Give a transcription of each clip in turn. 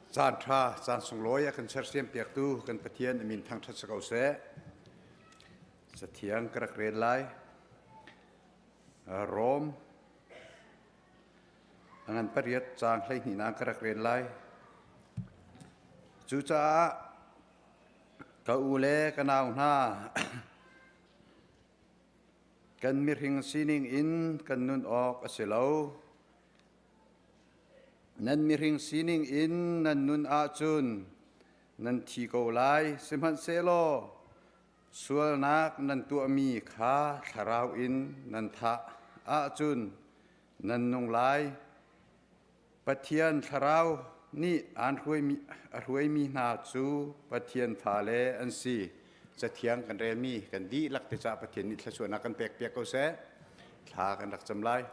Caan ṭha, caan sunglawi a kan sersiam piaktu kan Pathian a min thangṭhat si ko seh. Cathiang ka rak rel lai. Rom a ngan pariat caang 12 nak ka rak rel lai. Cucaah ka u le ka nau hna, kan mihring sining in kan nun awk a si lo. Nan mihring sining in nan nun ahcun nan thi ko lai, sihmanhsehlaw sualnak nan tuahmi kha thlarau in nan thah ahcun nan nung lai. Pathian thlarau nih aan hruaimi, a hruaimi hna cu Pathian fale an si. Cathiang kan relmi kan dihlak te caah Pathian nih thluachuahnak kan pekpiak ko seh. Thla kan rak cam lai.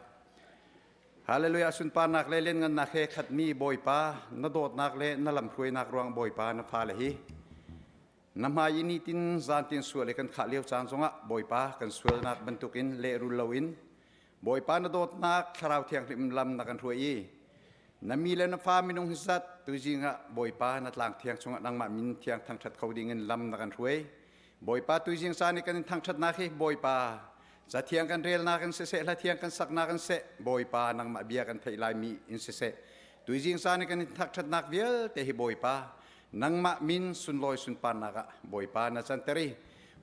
Hallelujah sunparnak le lianngannak he khatmi Bawipa na dawtnak le na lamhruainak ruang Bawipa na fale hi na hmai i nitin zantin sual i kan khah lio caan zongah Bawipa kan sualnak bantukin lehrul loin Bawipa na dawtnak Thlarau Thianghlim lam na kan hruai i na mi le na fa minung hi zat tuzing ah Bawipa na tlang thiang chungah nangmah min thiang thangṭhat kho dingin lam na kan hruai. Bawipa tuzing caan i kan in thangṭhatnak hi Bawipa Cathiang kan relnak in siseh, hla thiang kan saknak in seh, Bawipa nangmah bia kan theih laimi in siseh, tuizing caan i kan in thangṭhatnak vialte hi Bawipa nangmah min sunlawi sunparnak ah Bawipa na canter i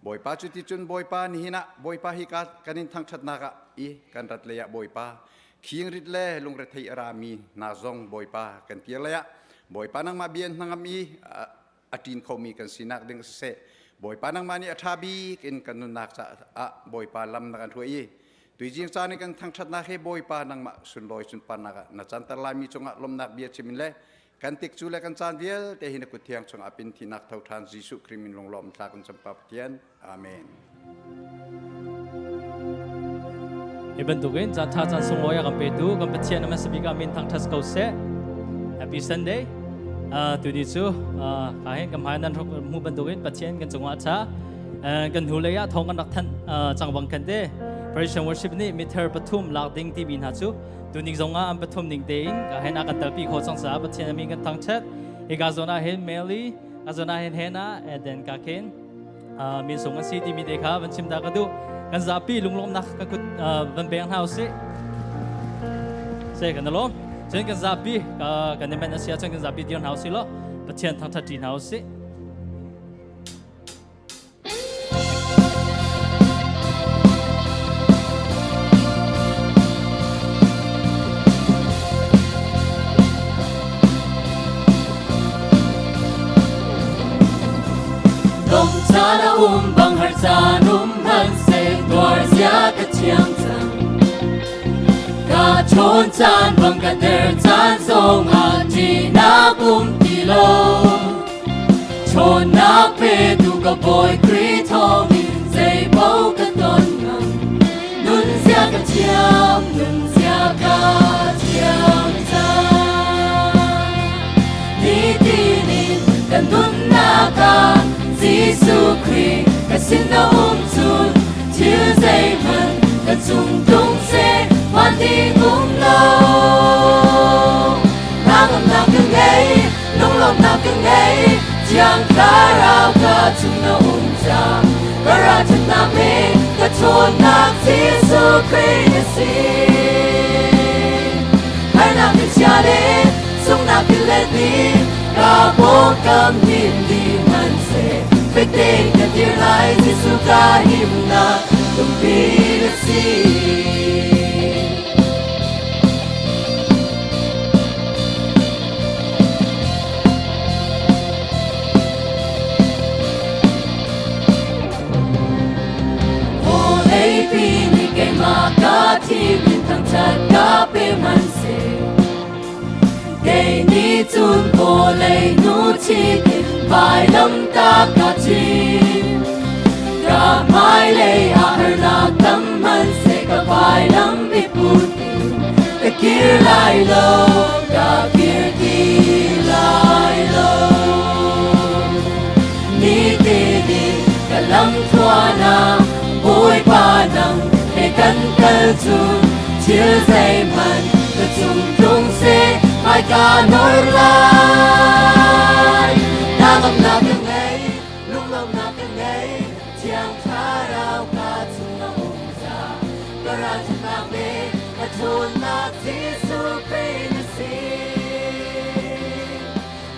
Bawipa cuticun Bawipa nihin ah Bawipa hi kan in thangṭhatnak ah i kan rat lei ah Bawipa khingrit le lungrethei a rami hna zong Bawipa kan kir lei ah Bawipa nangmah bia in hnangam i a ṭin khomi kan sinak ding siseh Bawipa nangmah nih a ṭha bik in kan nunnak caah Bawipa lam na kan hruai i tuizing caan i kan thangṭhatnak hi Bawipa nangmah sunlawi sunparnak ah na canter laimi cungah lawmhnak bia chim in le kan tikcu le kan caan vialte hi na kut thiang chungah pin thinak tho ṭhan Jesuh Khrih min lunglawm thla kan cam Pa Pathian. Amen. Hi bantukin caan ṭha caan sunglawi a kan petu kan Pathian a hmasa bik ah min thangṭhat ko seh. Happy Sunday. Tuni cu ka hin kan hmai nan hmu bantukin Pathian kan cungah a ṭha. Kan hnu lei ah thawng kan rak thanh cang bang khan te. Praise and worship nih mithar pathum lak ding timi hna cu tuning zong ah an pathum ning tein ka hen a kan telpi kho cang caah Pathian a min kan thangṭhat. Hika zawn ah hin Mary, a zawn ah hin Hannah, and then ka khin min sung an si timi te kha van chim ta ka duh. Kan zapi lunglawmnak kan kut van beng hna usih. Se kan lawm. Cun kan zapi kan i men a si ahcun kan zapi dir hna usih law Pathian thangṭhat ṭi hna usih. Dong caan a um bang har caan um hmanhseh tuar zia ka thiam cang. Ka ṭhawn caan bang ka der caan zongah ṭihnak um ti lo. Ṭhawnnak petu ka Bawi Khrih thawngin zeipaoh ka ton ngam. Nun zia ka thiam, nun zia ka thiam cang. Nitin in ka nunnak ah Jesuh Khrih ka sin na um cun thil zeihmanh ka cung tlung seh hmaan ding um lo. Hnangamnak ka ngei, lunglawmhnak ka ngei, Thiang Thlarau ka chung na um cang. Ka ralṭhatnak le ka ṭhawnnak Jesuh Khrih na si. Harnak ka chia le sunghnak ka let ni, ka pawngkam him dih hmanhseh, fek tein ka dir lai Jesuh ka himnak lungpi na si. Vawleipi nih keimah ka thim in thangṭhat ka pe hmanhseh Kei nih cun vawlei nu ṭhit in vailam ta ka ṭhim. Ka hmailei ah harnak tam hmanhseh ka vailam i put in ka kir lai lo, ka kir ti lai lo. Nitin in ka lamthluan ah Bawipa nang he kan kal cun thil zeihmanh ka cung tlung seh. Hmai ka nor lai. Hnangamnak ka ngei, lunglawmhnak ka ngei, Thiang Thlarau ka chung a um ca. Ka ralṭhatnak le ka ṭhawnnak Jesuh Khrih na si.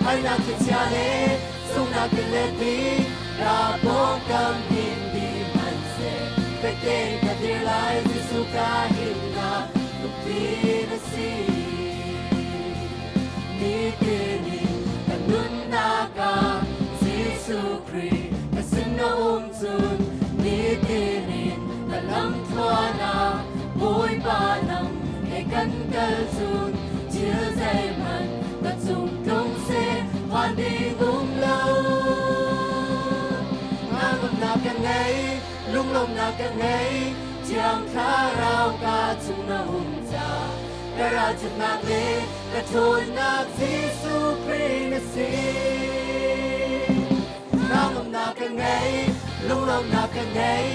Harnak thlichia le sunghnak tiletpi ka pawngkam him dih hmanhseh fek tein ka dir lai Jesuh ka himnak nupi na si. Nitin in ka nunnak ah Jesuh Khrih ka sin na um cun nitin in ka lam thluan ah Bawipa nang he kan kal cun thil zeihmanh ka cung tlung seh phan ding um lo. Hnangamnak ka ngei, lunglawmhnak ka ngei, Thiang Thlarau ka chung na um ca. Ka ralṭhatnak le ka ṭhawnnak Jesuh Khrih na si. Hnangamnak ka ngei, lunglawmhnak ka ngei,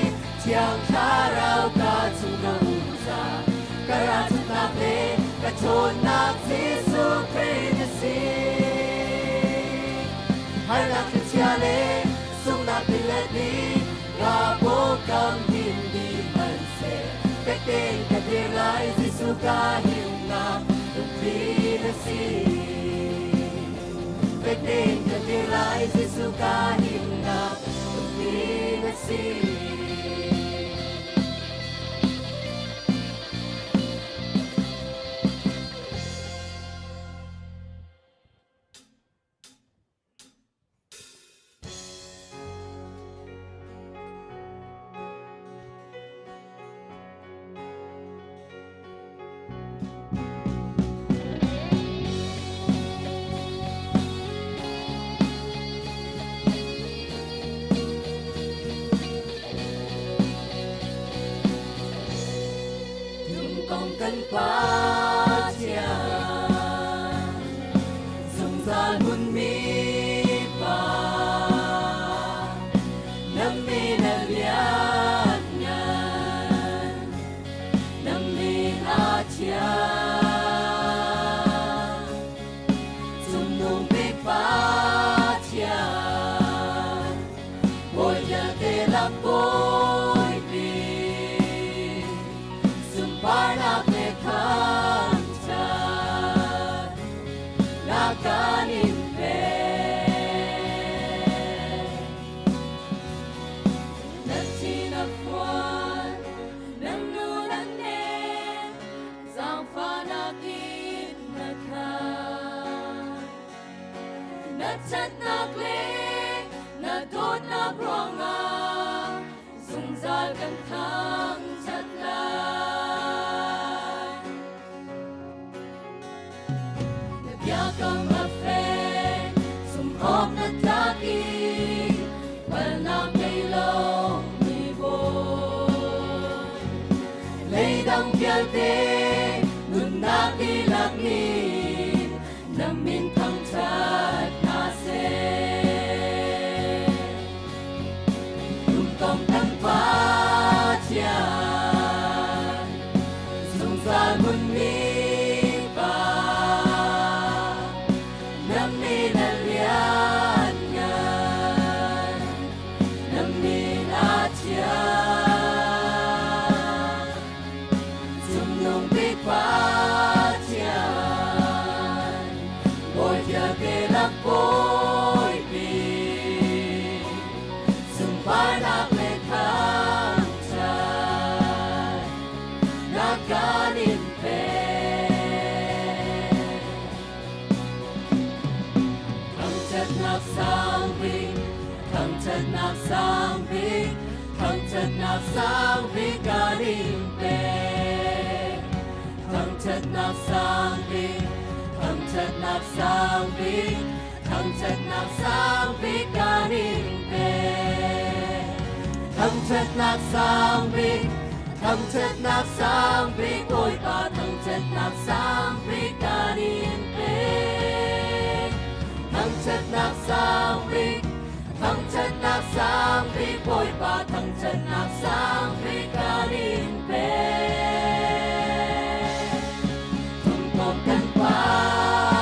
Thiang Thlarau ka chung na um ca. Ka ralṭhatnak le ka ṭhawnnak Jesuh Khrih na si. Harnak thlichia le sunghnak tilet nih ka pawngkam him dih hmanhseh fek tein ka dir lai Jesuh ka himnak lungpi na si. Fek tein ka dir lai Jesuh ka himnak lungpi na si. Kong kan Pathian zungzal hmunmi Pa na min a lianngan na min a thiang Cungnung bik Pathian Bawi vialte lak Bawi bik sunparnak le thangṭhat na kan in pek. Na thin a fuan, na nun a nem, zaangfahnak in na khat. Na ṭhatnak le na dawtnak ruangah zungzal kan thangṭhat lai. Na biakam a fek, zumhawk na tlak i palnak ngei lo mi Bawi. Leidang vialte nunnak dihlak nih na min thangṭhat hna seh. Lungtong kan Pathian, zungzal hmunmi Pa, na min a lianngan, na min a thiang. Cungnung bik Pathian, Bawi vialte lak Bawi bik, sunparnak le thangṭhat na kan in pek. Thangṭhatnak sang bik, thangṭhatnak sang bik, thangṭhatnak sang bik kan in pek. Thangṭhatnak sang bik, thangṭhatnak sang bik, thangṭhatnak sang bik kan in pek. Thangṭhatnak sang bik, thangṭhatnak sang bik, Bawipa thangṭhatnak sang bik kan in pek. Thangṭhatnak sang bik, thangṭhatnak sang bik, Bawipa thangṭhatnak sang bik kan in pek. Thumkomh kan Pathian.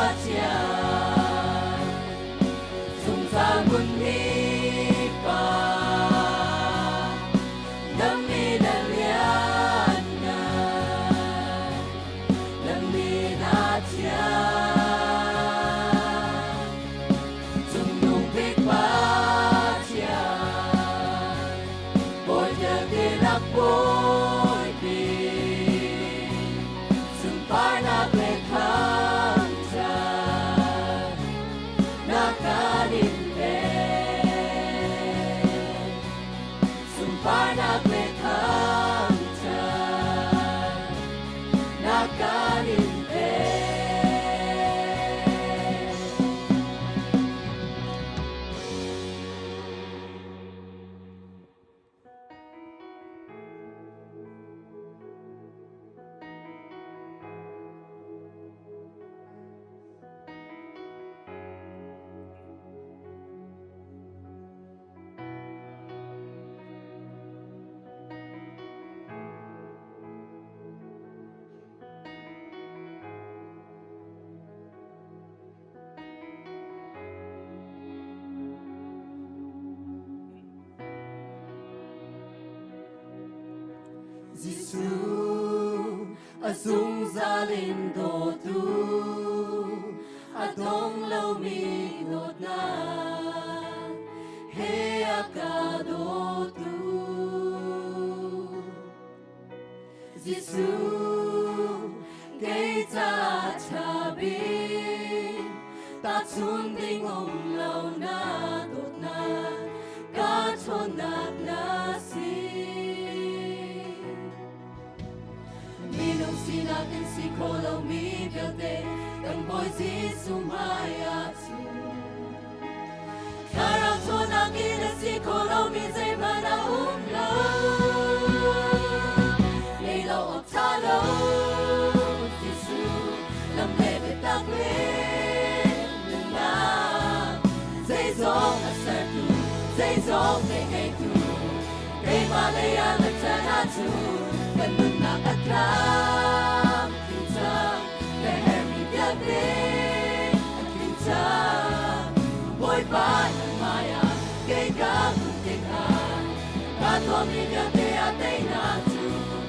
Jesuh a zungzal in dawtu a dong lomi dawtnak he a ka dawtu. Jesuh kei ca ṭha bik tahchun ding um lo na dawtnak ka ṭhawnnak na si. Minung sinak in si kho lomi vialte kan Bawi Jesuh hmai ah cun Thlarau ṭhawnnak in a si kho lomi zeihmanh a um lo. Ngei lo awk ṭha lo Jesuh lam le biatak le nunnak zeizong a sertu zeizong te ngeitu keimah lei ah na chan ahcun kan nunnak a tlam tling cang ka herhmi vialte a tling cang Bawipa na hmaiah kei ka hmuh tikah ka tuahmi vialte ah teinak cu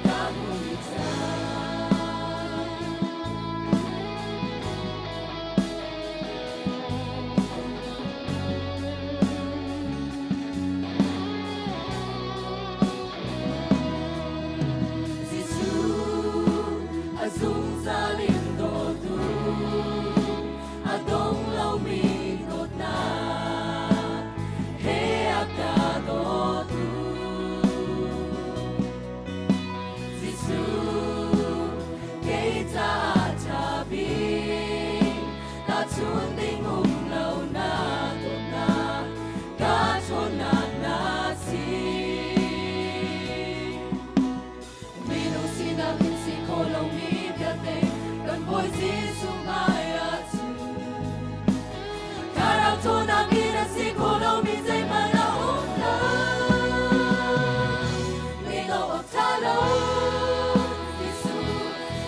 ka hmu dih cang. Jesuh a zungzal in dawtu a dong lomi dawtnak he a ka dawtu. Jesuh kei caah ṭha bik tahchun ding um lo na dawtnak ka ṭhawnnak na si. Minung sinak in si kho lomi vialte kan Bawi Jesuh hmai ah cun Thlarau ṭhawnnak in a si kho lomi zeihmanh a um lo. Ngei lo awk ṭha lo Jesuh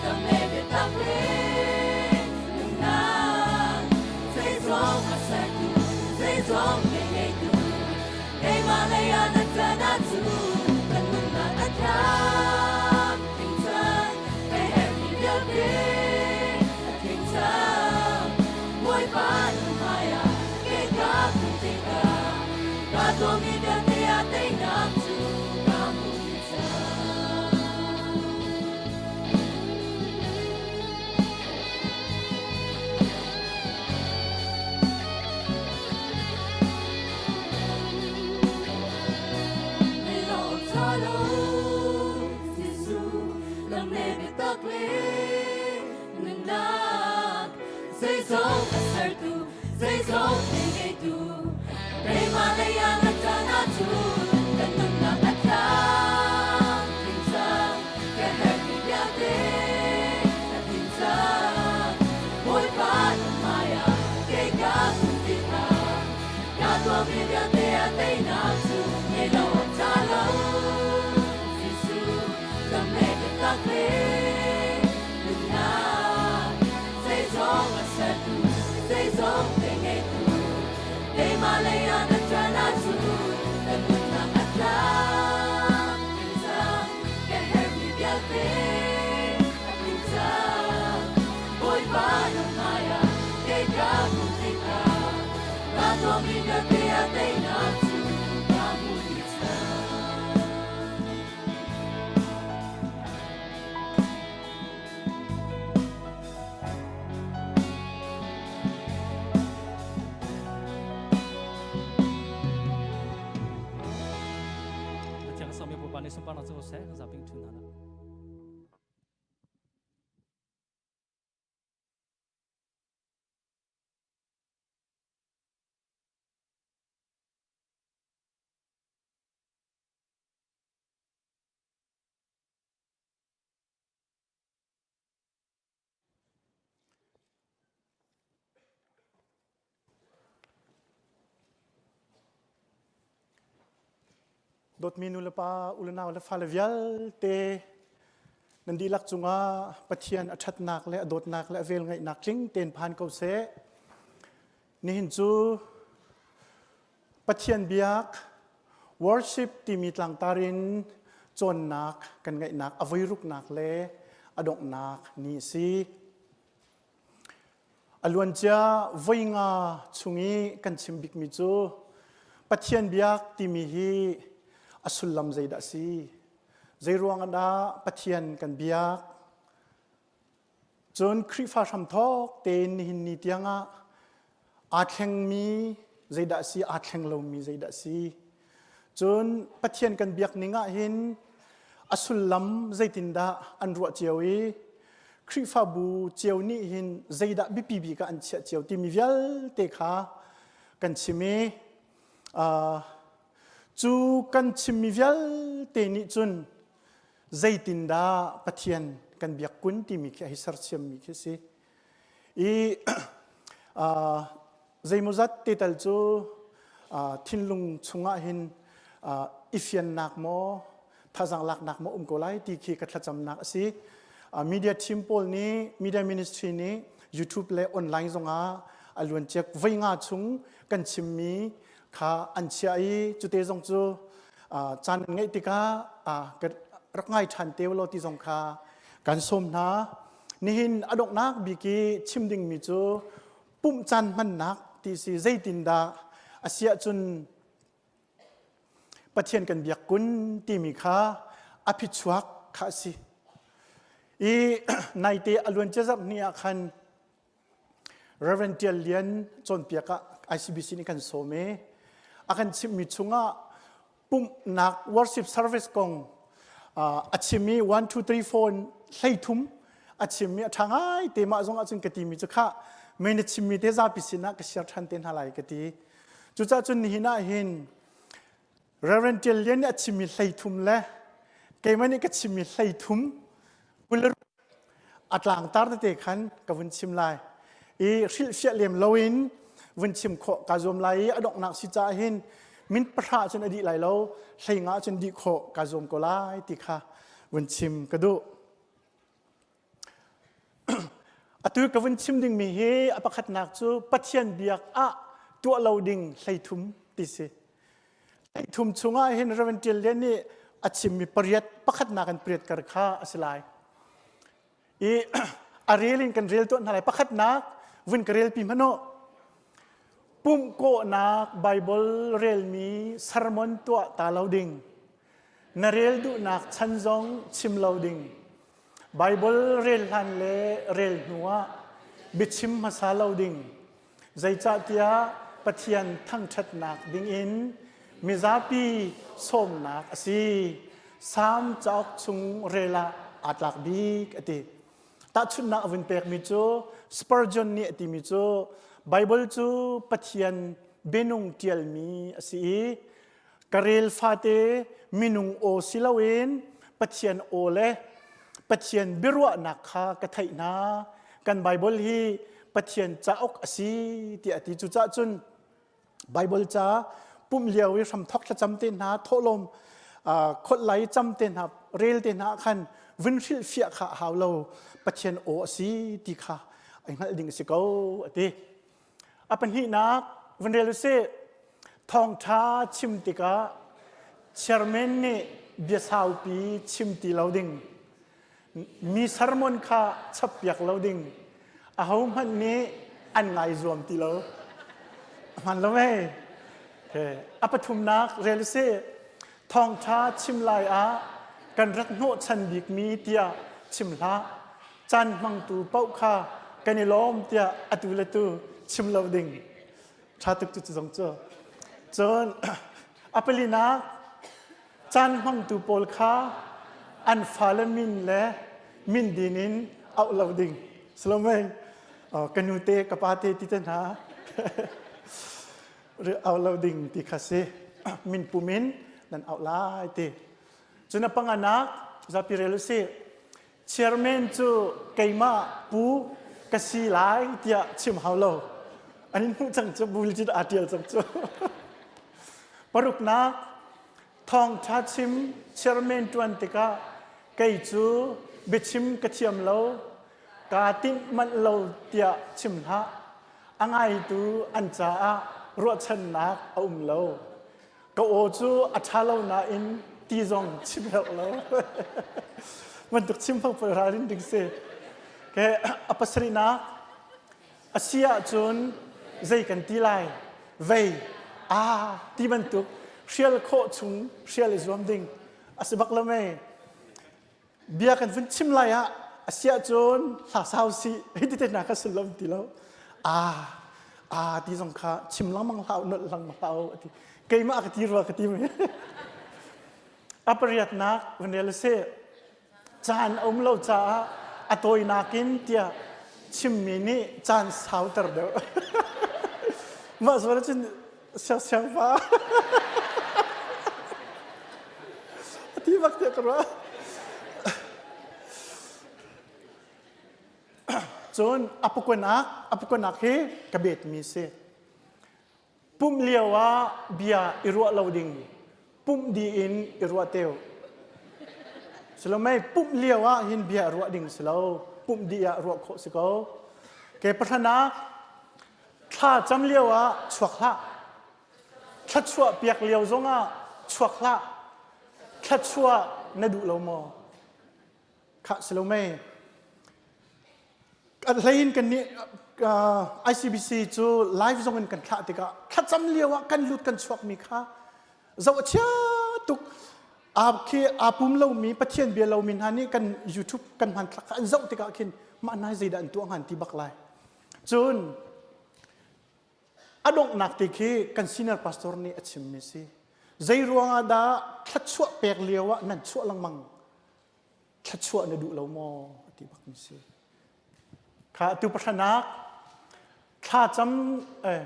dam le biatak le nunnak zeizong a sertu zeizong ngei ngeitu keimah lei ah na can ahcun kan nunnak a tlam tling cang kai herhmi vialte a tling cang Bawipa na hmaiah kei ka hmuh tikah ka tuahmi vialte ah teinak cu ka hmuh dih cang. Zeizong a sertu, zeizong thei ngeitu, keimah lei ah na caan ahcun kan nunnak a tlam tling cang, ka herhmi vialte a tling cang. Bawipa na hmaiah kei ka hmuh tikah ka tuahmi vialte a teinak cu ngei lo awk ṭha lo. Jesuh dam le biatak le nunnak zeizong a sertu zeizong te ngeitu keimah lei ah na ṭan ahcun kan nunnak a tlam tling cang ka herhmi vialte a tling cang Bawipa na hmaiah kei ka hmuh tikah ka tuahmi vialte a teinak cu ka hmuh dih cang. Pathian ka sawmi Bawipa nih sunparnak cu seh kan zapi in ṭhu hna dah. Dawtmi nulepa, ulenau le fale vialte nan dihlak cungah Pathian a ṭhatnak le a dawtnak le a velngeihnak tling tein phan ko seh. Nihin cu Pathian biak worship timi tlangtar in cawnnak kan ngeihnak a voiruknak le a donghnak ni a si. A luancia voi nga chung i kan chim bikmi cu Pathian biak timi hi a sullam zeidah a si? Zeiruang ah dah Pathian kan biak? Cun Khrihfa hramthawk tein nihin ni tiangah aa thlengmi zeidah a si, aa thleng lomi zeidah a si. Cun Pathian kan biak ning ah hin a sullam zeitindah an ruah cio i Khrihfabu cio nih hin zeidah biapi bik ah an chiah cio timi vialte kha kan chim i uh, cu kan chimmi vialte nih cun zeitindah Pathian kan biak kun timi khi a hi sersiammi khi a si. I uh, zeimawzat te tal cu uh, thinlung chungah hin uh, i fiannak maw thazaang laknak maw um ko lai ti khi ka thlacamnak a si. Uh, media team pawl nih media ministry nih YouTube le online zongah a luanciak voi nga chung kan chimmi kha an chiah i cute zong cu caan an ngeih tikah rak ngai ṭhan te law ti zong kha kan sawm hna. Nihin a donghnak bik i chim dingmi cu pumh caan hmannak ti si zeitindah a si ahcun Pathian kan biak kun timi kha a phichuak kha a si. I naite a luancia zarh hnih ah khan Reverend Tial Lian cawnpiak ah ICBC nih kan sawm i a kan chimhmi chungah pumhnak worship service kong a chim i 1 2 3 4 hleithum a chimmi a ṭha ngai te mah zong ahcun ka timi cu khah mei na chimmi te zapi sinah ka share ṭhan te hna lai ka ti cucaah cun nihin ah hin Reverend Tial Lian nih a chimmi hleithum le keimah nih ka chimmi hleithum a tlangtar tete khan ka vun chim lai i hrilhfiah lem loin vun chim khawh kaa zuam lai i a donghnak si caah hin min pahra cun a dih lai lo hleinga cun dih khawh kaa zuam ko lai ti kha vun chim ka duh. Atu ka vun chim dingmi hi a pakhatnak cu Pathian biak ah tuah lo ding hleithum ti si. Hleithum chungah hin Reverend Tial Lian nih a chimmi pariat pakhatnak in pariat kar kha a si lai. I a rel in kan rel tuah hna lai. Pakhatnak vun ka relpi hmanh u. Pumh kawhnak Bible relmi sermon tuah ta lo ding. Na rel duhnak chan zong chim lo ding. Bible rel hlan le rel hnu ah biachim hmasa lo ding. Zeicahtiah Pathian thangṭhatnak dingin mizapi sawmnak a si. Salm cauk chung rel ah aa tlak bik a ti. Tahchunhnak a vun pekmi cu Spurgeon nih a timi cu Baibal cu Pathian bianung ṭialmi a si i Ka rel fate minung aw si loin Pathian aw le Pathian biaruahnak kha ka theih hna. Kan Baibal hi Pathian cauk a si tiah a ti. Cucaah cun Baibal ca pumh lio i hramthok thlacam te hna, thawhlawm kholh lai cam te hna, rel te hna ah khan vun hrilhfiah kha a hau lo. Pathian aw a si ti kha ai hngalh ding a si ko a ti. A pahnihnak vun rel usih. Thawngṭha chim tikah chairman nih bia saupi chim ti lo ding. Mi sermon kha chappiak lo ding. Ahohmanh nih an ngai zuam ti lo. Hman lo mei. A pathumnak rel usih. Thawngṭha chim lai ah kan rak hnawhchan bikmi tiah chim hlah. Caan hmangtu paoh kha kan i lawm tiah atu le tu chim lo ding. Ṭha tuk cu zong cu. Cun a palinak caan hmangtu pawl kha an fale min le min din in auh lo ding. Salomei, ka nu te, ka pa te ti te hna. Auh lo ding ti kha si. Min pum in nan auh lai ti. Cun a panganak zapi rel usih. Chairman cu keimah pu ka si lai tiah chim hau lo. An in hmuh cang cu bulcit aa ṭial cang cu. Paruknak thawngṭha chim chairman ṭuan tikah kei cu biachim ka thiam lo, kaa tinh manh lo tiah chim hlah. A ngaitu an caah ruahchannak a um lo. Ka aw cu a ṭha lo nain ti. Ti zong chim herh lo. Bantuk chim fang pol ralrin ding si. Ke a pasarihnak a si ahcun zei kan ti lai? Vei, a ti bantuk hrial khawh chung hrial i zuam ding a si bak lo mei. Bia kan vun chim lai ah a si ahcun hla sau si hei ti te hna kha sullam ti lo. A a ti zong kha chim lengmang hlah u, nolh lengmang hlah u a ti. Keimah ka ti rua ka ti mi. A pariatnak van rel sih. Caan a um lo caah a tawinak in tiah chimmi nih caan sauter deuh. Mah zawn ahcun siangsiang pa a ti bak tiah ka ruah. Cun a pakuanak, a pakuanak hi ka betmi si. Pumh lio ah bia i ruah lo ding, pumh dih in i ruah teu. Silomei pumh lio ah hin bia ruah ding si lo, pumh dih ah ruah khawh si ko. Ke pathranak thla cam lio ah chuak hlah. Thluachuah piak lio zong ah chuak hlah. Thluachuah na duh lo maw? Khah si lo mei. Kan hlei in kan nih ICBC cu live zong in kan thlah tikah thlacam lio ah kan lut kan chuakmi kha zoh a chia tuk. Aa khi aa pum lomi Pathian bia lomi hna nih kan YouTube kan hmanthlak kha an zoh tikah khin mah hna zeidah an tuah hngan ti bak lai. Cun a donghnak te khi kan senior pastor nih a chimmi si. Zei ruangah dah thluachuah pek lio ah nan chuah lengmang? Thluachuah na duh lo maw? A ti bakmi si. Kha atu pahranak thlacam eh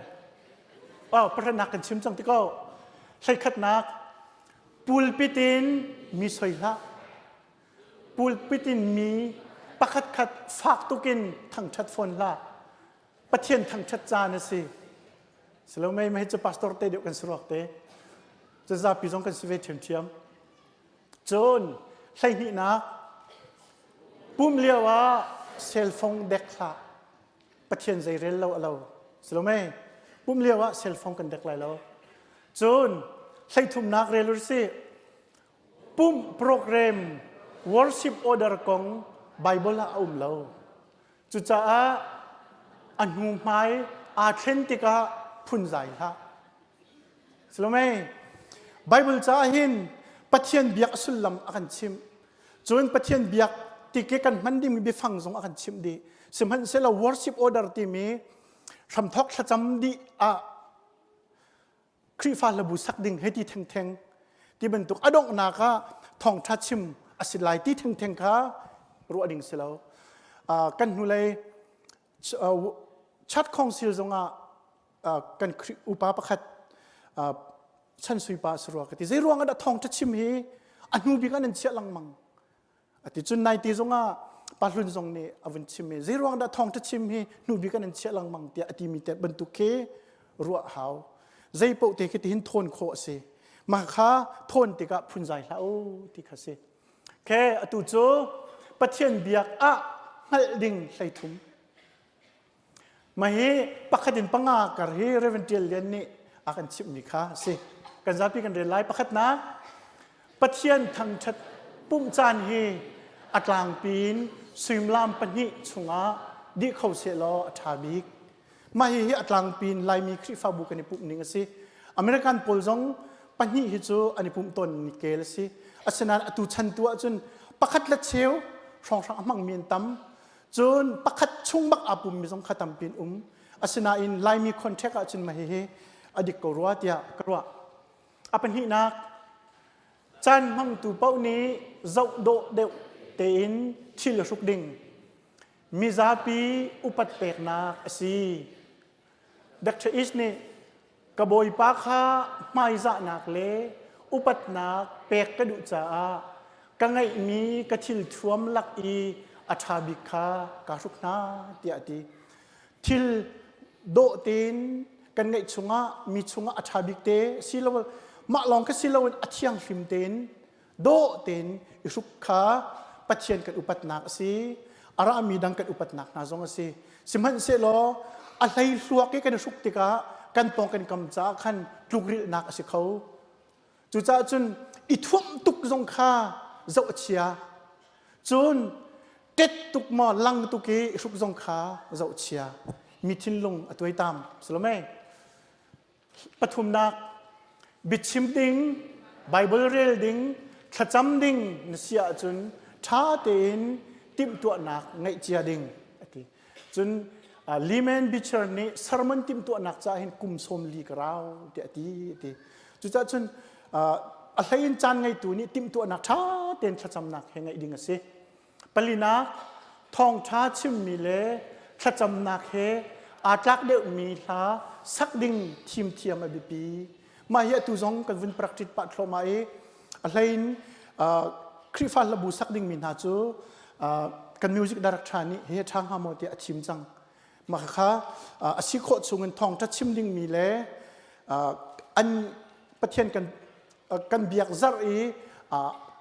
oh pahranak kan chim cang ti ko. Hleikhatnak pulpit in mi soi hlah. Pulpit in mi pakhatkhat fak tukin thangṭhat fawn hlah. Pathian thangṭhat caan a si. Salomei mei cu pastor te deuh kan si ruak te. Cu zapi zong kan si ve ṭhiamṭhiam. Cun hleihnihnak pum lio ah cell phone dek hlah. Pathian zei rel lo a lo. Salomei pum lio ah cell phone kan dek lai lo. Cun hleithumnak rel u sih. Pumh program worship order kong Bible ah a um lo. Cucaah a hnu hmai aa thlen tikah phunzai hlah. Salome, Bible caah hin Pathian biak a sullam a kan chimh. Cun Pathian biak ti ke kan hman dingmi biafang zong a kan chimh dih. Sihmanhsehlaw worship order timi hramthawk thlacam dih ah Khrihfa hlabu sak ding hei ti thengtheng ti bantuk a donghnak ah thawngṭha chim a si lai ti thengtheng kha ruah ding si lo. Kan hnulei Chat Council zongah kan upa pakhat Chan Sui pa a si rua ka ti. Zei ruang ah dah thawngṭha chim hi a hnu bik ah nan chiah lengmang? Ati cun nai ti zongah pahlun zong nih a vun chim i zeiruang dah thawngṭha chim hi hnu bik an in chiah lengmang tiah a timi te bantuk khi ruah hau. Zei paoh te khi tihin thawn khawh a si. Mah kha thawn tikah phunzai hlah u ti kha si. Ke atu cu Pathian biak ah hngalh ding hleithum. Mah hi pakhat in panga kar hi Reverend Tial Lian nih a kan chimhmi kha a si. Kan zapi kan rel lai. Pakhatnak, Pathian thangṭhat pumh caan hi a tlangpi in suimilam pahnih chungah dih kho sehlaw a ṭha bik. Mah hihi a tlangpi in Laimi Khrihfabu kan i pumh ning a si. American pawl zong pahnih hi cu an i pumh tawn ni kel a si. Asinain atu chan tu ahcun pakhat le cheu hrawnghrang a hmangmi an tam. Cun pakhat chung bak aa pummi zong kha tampi an um. Asinain Laimi contract ahcun mah hihi a dik ko rua tiah ka ruah. A pahnihnak, caan hmangtu paoh nih zoh dawh deuh tein thil hruk ding. Mizapi upat peknak a si. Dr. East nih ka bawipa kha hmaizahnak le upatnak pek ka duh caah ka ngeihmi ka thil thuam lak i a ṭha bik kha kaa hruk hna tiah a ti. Thil dawh tein kan ngeih chungah mi chungah a ṭha bik te si lo mah lawng kha si loin a thianghlim tein dawh tein i hruk kha Pathian kan upatnak a si. A rami dang kan upatnak hna zong a si. Sihmanhsehlaw a hleihluak i kan i hruk tikah kan pawng kan kam caah khan tlukrilhnak a si kho. Cucaah cun i thuamh tuk zong kha zoh a chia. Cun tet tuk maw lang tuk i hruk zong kha zoh chia. Mi thinlung a tuaitam. Salome. Pathumnak, biachim ding, Bible rel ding, thlacam ding na si ahcun ṭha tein timhtuahnak ngeih cia ding a ti. Cun Lehman Beecher nih sermon timhtuahnak caah hin kum 40 ka rau tiah a ti a ti. Cucaah cun a hlei in caan ngeitu nih timhtuahnak ṭha tein thlacamnak he ngeih ding a si. Palinak, thawngṭha chimmi le thlacamnak he aa tlak deuhmi hla sak ding thim thiam a biapi. Mah hi atu zong kan vun practice pah thluahmah i a hlein Khrihfa hlabu sak dingmi hna cu kan music director nih hi ṭha hnga maw tiah a thim cang. Mah kha a si khawh chungin thawngṭha chim dingmi le an Pathian kan kan biak zarh i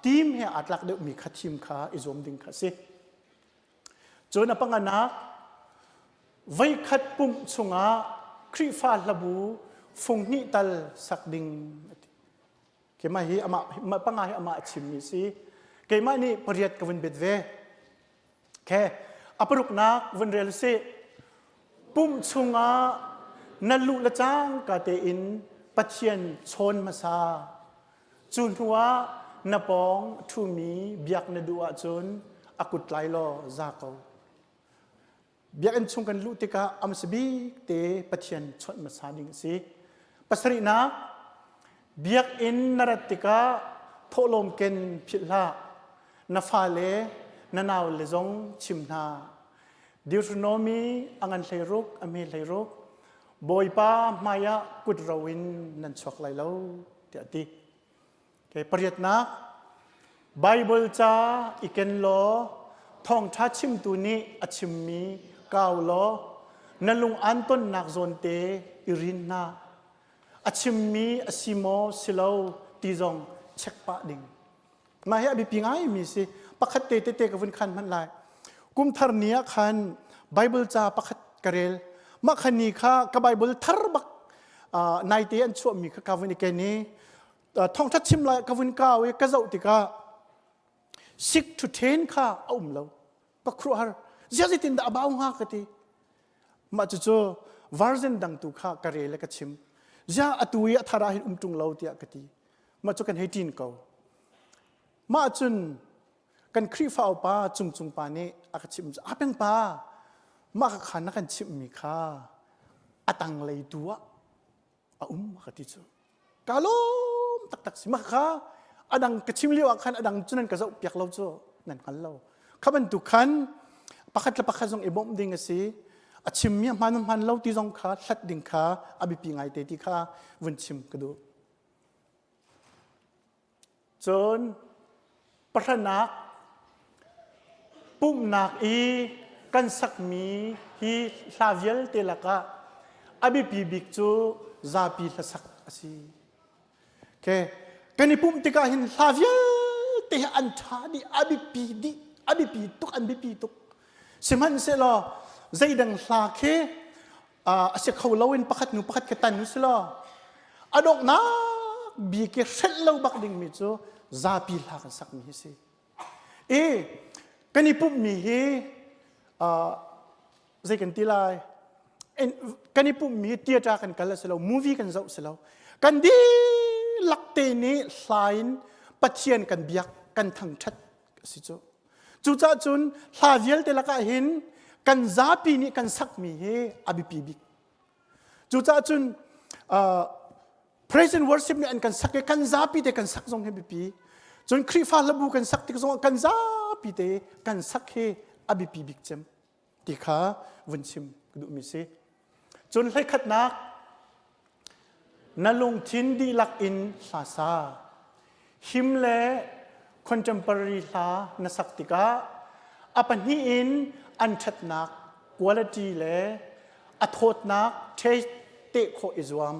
team he aa tlak deuhmi kha thim kha i zuam ding kha a si. Cun a panganak voikhat pumh chungah Khrihfa hlabu fung hnih tal sak ding a ti. Keimah hi amah panga hi amah a chimmi si. Keimah nih pariat ka vun bet ve. Okay. A paruknak vun rel sih. Pumh chungah na luh le cangka tein Pathian chawn hmasa. Cu hnuah na pawng ṭhumi biak na duh ahcun a kut tlai law za ko. Biakinn chung kan luh tikah a hmasa bik te Pathian chawnh hmasa ding a si. Pasarihnak, biakinn na rat tikah thawhlawm ken philh hlah. Na fale, na naule zong chim hna. Deuteronomy a ngan 16, a hme 16, Bawipa hmaiah kut ro in nan chuak lai lo, tiah a ti. Okay, pariatnak, Bible ca i ken law thawngṭha chimtu nih a chimmi kau law na lung aan tonnak zawnte i rin hna. A chimmi a si maw si lo ti zong check pah ding. Mah hi a biapi ngaimi si. Pakhat te tete ka vun khan hmanh lai. Kum thar ni ah khan Bible ca pakhat ka rel. Mah khan ni kha ka Bible thar bak naite an chuahmi kha ka vun i ken i thawngṭha chim lai ka vun kau i ka zoh tikah sik ṭhuṭhen kha a um lo ka khuaruahhar ziah zeitin dah a bau hnga ka ti mah cucu version dang tu kha ka rel le ka chim ziah atu i a thar ah hin um ṭung lo tiah ka ti mah cu kan hei ṭin ko mah cun kan Khrihfa upa cungcung pa nih a ka chimh a peng pa mah ka khan na kan chimhmi kha a tanglei tu ah a um ka ti cu ka lawm taktak si mah kha adang ka chim lio ah khan adang cu nan ka zoh piak lo cu nan hngal lo kha bantuk khan pakhat le pakhat zong i bawmh ding a si a chimmi a hmaan hmaan lo ti zong kha hlat ding kha a biapi ngai te ti kha vun chim ka duh Cun pahranak pumhnak i kan sakmi hi hla vialte lakah a biapi bik cu zapi hlasak a si. Okay. Kan i pumh tikah hin hla vialte hi an ṭha dih, a biapi dih, a biapi tuk, an biapi tuk. Sihmanhsehlaw zeidang hla khi a si kho lo in pakhat hnu pakhat khi tan u law a donghnak bik i hrelh lo bak dingmi cu zapi hla kan sakmi hi si. I kan i pumhmi hi zei kan ti lai kan i pumhmi theater kan kal a si lo movie kan zoh si lo kan dihlak te nih hla in Pathian kan biak kan thangṭhat a si cu. Cucaah cun hla vialte lakah hin kan zapi nih kan sakmi hi a biapi bik. Cucaah cun uh, praise and worship nih an kan sak i kan zapi te kan sak zong hi biapi. Cun Khrihfa hlabu kan sak tik zong kan zapi te kan sak hi a biapi bik cem ti kha vun chim ka duhmi si. Cun hleikhatnak na lungthin dihlak in hla sa. Him le contemporary hla na sak tikah a pahnih in an ṭhatnak quality le a thawtnak taste teh khawh i zuam.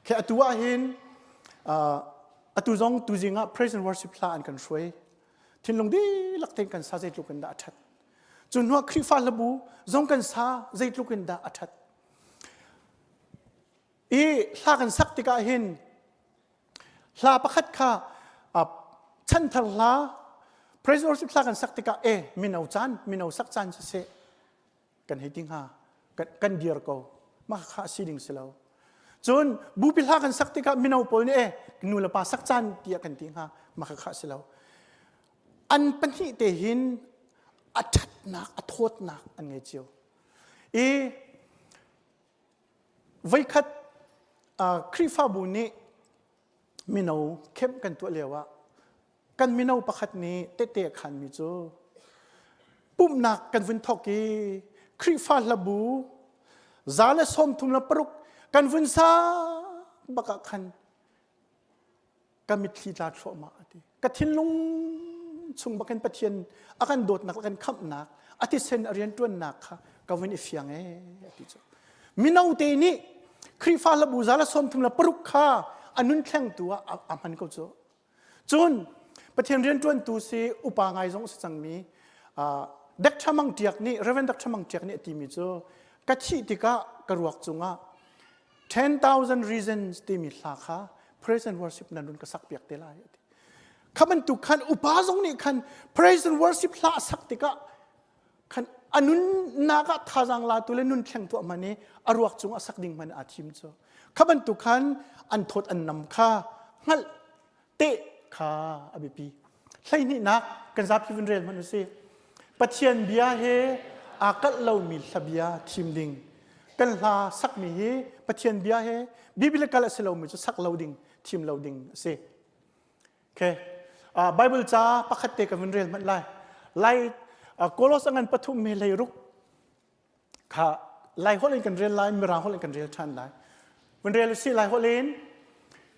Khi atu ah hin atu zong tuzing ah praise and worship hla an kan hruai. Thinlung dihlak tein kan sa zeitluk in dah a ṭhat. Cu hnuah Khrihfa hlabu zong kan sa zeitluk in dah a ṭhat. I hla kan sak tikah hin Hla pakhat kha chanthar hla praise worship hla kan sak tikah e mino caan mino sak caan siseh kan hei ti hnga kan dir ko mah kha si ding si lo cun bupi hla kan sak tikah mino pawl nih e nu le pa sak caan tiah kan ti hnga mah kha si lo an pahnih te hin a ṭhatnak a thawtnak an ngei cio i voikhat Khrihfabu nih mino camp kan tuah lio ah kan mino pakhat nih tehte a khanmi cu pumhnak kan vun thawk i Khrihfa hlabu 136 kan vun sa bak ah khan ka mitthli tla thluahmah a ti. Ka thinlung chung bakin Pathian a kan dawtnak a kan khamhnak a thisen a rianṭuannak kha ka vun i fiang ee a ti cu. Mino te nih Khrihfa hlabu 136 kha a nun thlengtu ah a hman ko cu. Cun Pathian rianṭuantu si upa ngai zong a si cangmi Dr. Mang Ṭiak nih Reverend Dr. Mang Ṭiak nih a timi cu ka thih tikah ka ruak cungah 10,000 reasons timi hla kha praise and worship nan run ka sak piak te lai ati. Kha bantuk khan upa zong nih khan praise and worship hla a sak tikah khan a nunnak ah thazaang latu le nun thleng tuah man i a ruak cung a sak ding man aa thim cu. Kha bantuk khan an thawt an nam kha hngalh teh kha a biapi. Hleihnihnak kan zapi vun rel hmanh usih. Pathian bia he aa kalh lomi hlabia thim ding. Kan hla sakmi hi Pathian bia he biblical a si lomi cu sak lo ding, thim lo ding a si. Okay. Uh, Bible ca pakhat te kan vun rel hmanh lai. Lai uh, Kolos a ngan pathum me hlei ruk kha Lai holh in kan rel lai, Mirang holh in kan rel ṭhan lai. Vun rel usih Lai holh in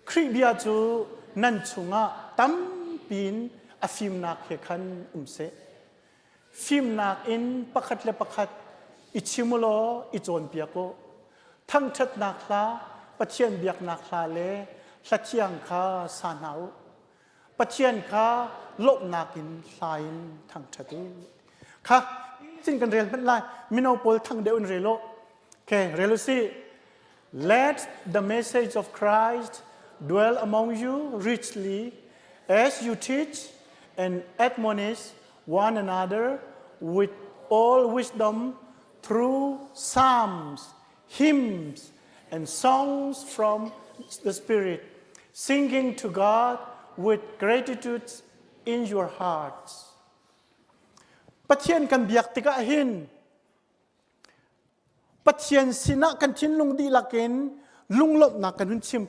Khrih bia cu nan chungah tampiin a fimnak he khan um seh. Fimnak in pakhat le pakhat i chim u law i cawnpiak u. Thangṭhatnak hla, Pathian biaknak hla le hla thiang kha sa hna u. Pathian kha lawmhnak in hla in thangṭhat u. Kha cin kan rel hmanh lai. Mino pawl thang deuh in rel u. Okay, rel u sih. Let the message of Christ dwell among you richly as you teach and admonish one another with all wisdom through psalms, hymns, and songs from the Spirit, singing to God with gratitude in your hearts. Pathian kan biak tikah hin Pathian sinah kan thinlung dihlak in lunglawmhnak kan hun chim.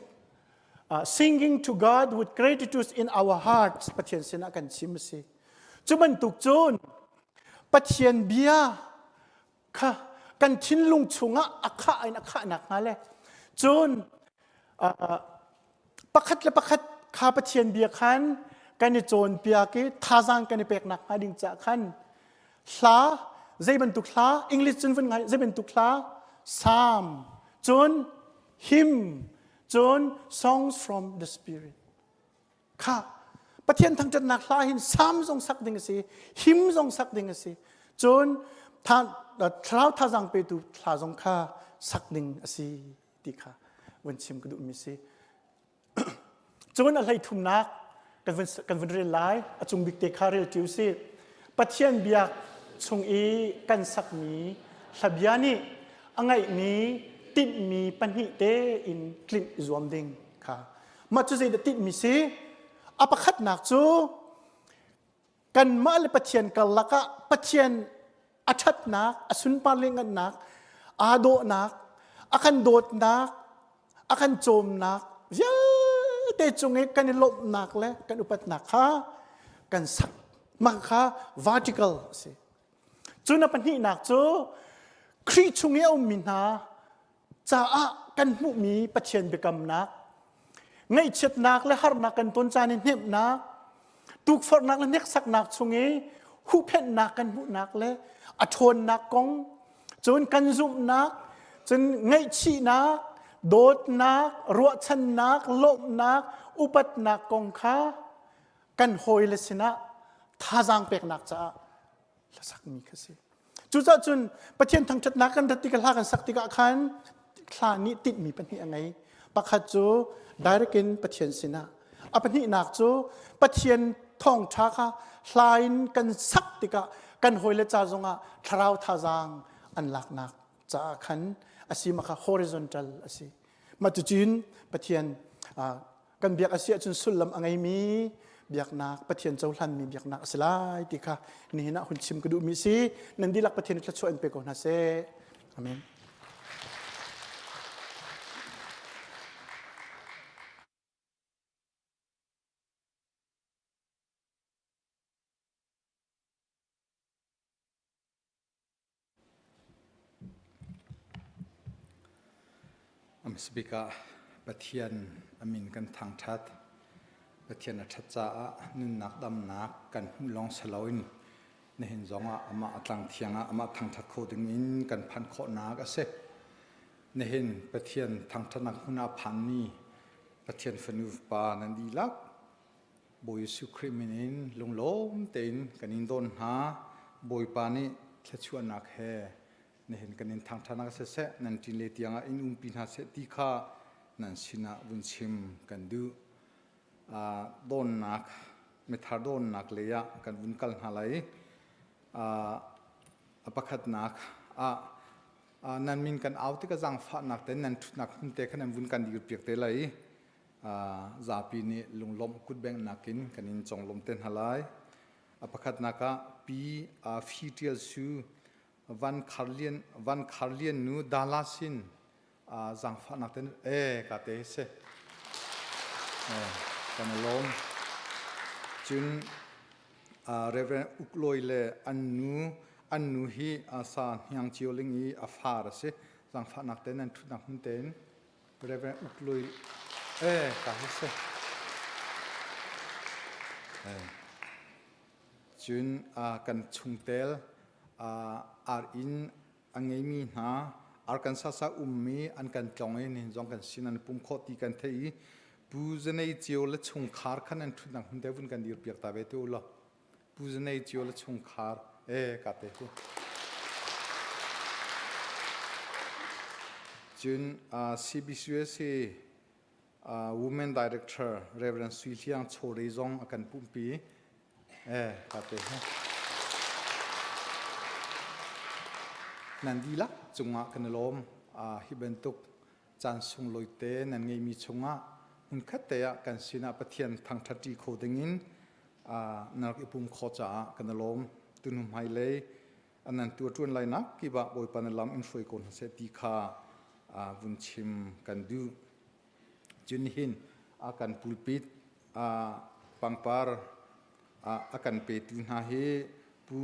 Uh, singing to God with gratitude in our hearts Pathian sinah kan chim a si. Cu bantuk cun Pathian bia kha kan thinlung chungah a khah in a khah nakhnga le cun pakhat le pakhat kha Pathian bia khan kan i cawnpiak i thazaang kan i pek nakhnga ding caah khan hla zei bantuk hla English cun vun ngai zei bantuk hla psalm cun hymn cun songs from the spirit Kha Pathian thangṭhatnak hla hin salm zong sak ding a si, hymn zong sak ding a si. Cun thlarau thazaang petu hla zong kha sak ding a si ti kha vun chim ka duhmi si. Cun a hleithumnak kan vun, kan vun rel lai, a cung bik te kha rel ṭi usih. Pathian biak chung i kan sakmi hlabia nih a ngeihmi tinhmi pahnih tein tlinh i zuam ding kha Mah cu zeidah tinhmi si? A pakhatnak cu kanmah le Pathian karlak ah Pathian a ṭhatnak, a sunpar lianhngannak, aa dawhnak, a kan dawtnak, a kan cawmnak vialte cung i kan i lawmhnak le kan upatnak kha kan sak. Mah kha vertical a si. Cun a pahnihnak cu Khrih chung i a ummi hna caah kan hmuhmi Pathian biakamnak, ngaihchiatnak le harnak kan ton caan i hnemhnak, tukforhnak le hneksaknak chung i huhphenhnak kan hmuhnak le a ṭhawnnak kong, cun kan zumhnak, cun ngaihchihnak, dawtnak, ruahchannak, lawmhnak, upatnak kong kha kan hawile sinah thazaang peknak caah hlasakmi kha si. Cucaah cun Pathian thangṭhatnak kan rat tikah hla kan sak tikah khan hla nih tinhmi pahnih a ngei. Pakhat cu direct in Pathian sinah. A pahnihnak cu Pathian thawngṭha kha hla in kan sak tikah kan hawile ca zongah thlarau thazaang an laknak caah khan a si mah kha horizontal a si. Mah cucun Pathian kan biak a si ahcun sullam a ngeimi biaknak Pathian cohlanmi biaknak a si lai ti kha nihin ah hun chim ka duhmi si. Nan dihlak Pathian thluachuah in pe ko hna seh. Amen. Hmasabik ah Pathian a min kan thangṭhat. Pathian a ṭhat caah nunnak damnak kan hmuh lawng si loin nihin zongah amah a tlang thiang ah amah thangṭhat kho dingin kan phanh khawhnak a si. Nihin Pathian thangṭhatnak hmun ah phanmi Pathian fanu fapa nan dihlak Bawi Jesuh Khrih min in lunglawm tein kan in dawn hna. Bawipa nih thluachuahnak he nihin kan in thangṭhatnak siseh nan ṭin le tiangah in umpi hna seh ti kha nan sinah vun chim kan duh. Dawnnak mithar dawnnak lei ah kan vun kal hna lai. A pakhatnak ah nan min kan au tikah zaangfahnak ten nan ṭhutnak hmun te kha nan vun kan dirpiak te lai. Zapi nih lunglawmh kutbengnak in kan in conglawmh te hna lai. A pakhatnak ah Pi Phi Ṭial Su Van Khar Lian Van Khar Lian nu Dallas in zaangfahnak ten e ka te si kan i lawm. Cun Reverend Uk Lawi le an nu an nu hi sa hniang cio ling i a far a si. Zaangfahnak ten an ṭhutnak hmun tein Reverend Uk Lui eh ka hi si. Cun kan chungtel ar inn a ngeimi hna Arkansas ah ummi an kan tlong i nihin zong kan sin an pum khawh ti kan theih i Pu Zanei Cio le chungkhar khan an ṭhutnak hmun te vun kan dir piak ta ve te u law. Pu Zanei Cio le chungkhar eh ka te hu. Cun CBCUSA Women Director Reverend Sui Hliang Chawre zong a kan pumpi. Eh, ka te he. Nan dihlak cungah kan i lawm. Hi bantuk caan sunglawi te nan ngeihmi chungah hmunkhat te ah kan sinah Pathian thangṭhatṭi kho dingin nan rak i pum khawh caah kan i lawm. Tunu hmailei nan tuarṭuan lainak kip ah Bawipa na lam in hruai ko hna seh ti kha vun chim kan duh. Cun hin a kan pulpit pangpar a kan petu hna hi Pu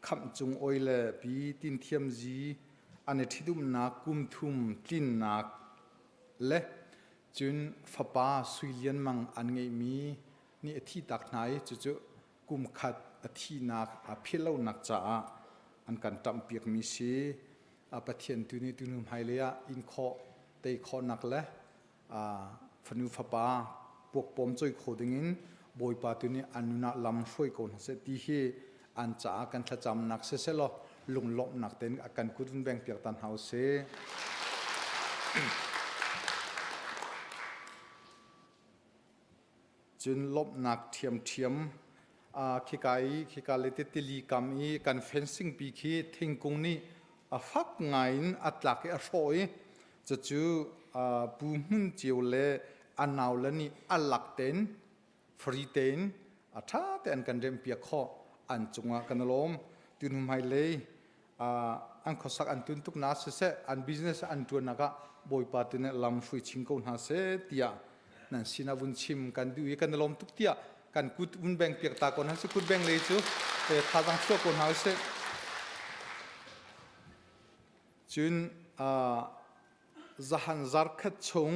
Khamh Cung Oi le Pi Tin Thiam Zi an i ṭhitumnak kum thum tlinnak le cun fapa Sui Lian Mang an ngeihmi nih a thihtak hna i cucu kum khat a thihnak a philhlonak caah an kan ṭamhpiakmi si. Pathian tu nih tunu hmailei ah inn khawh tei khawhnak le fanu fapa puakpawm choi kho dingin Bawipa tu nih an nun ah lam hruai ko hna seh ti hi an caah kan thlacamnak siselaw lunglawmhnak tein a kan kut vun beng piak ta hna usih. Cun lawmhnak ṭhiamṭhiam khika i khika le tili kam i kan fencing pi khi thingkung nih a fak ngai in a tlak i a hrawh i cucu Pu Hmun Cio le a naule nih a lak tein free tein a ṭha te an kan remhpiak khawh an cungah kan i lawm. Tunu hmailei an khuasak an tun tuk na siseh an business an ṭuannak ah Bawipa tu nih lam hrui chin ko hna seh tiah nan sinah vun chim kan duh i kan i lawm tuk tiah kan kut vun beng piak ta ko hna sih kut beng lei cu thazaang chuah ko hna usih cun zahan zarkhat chung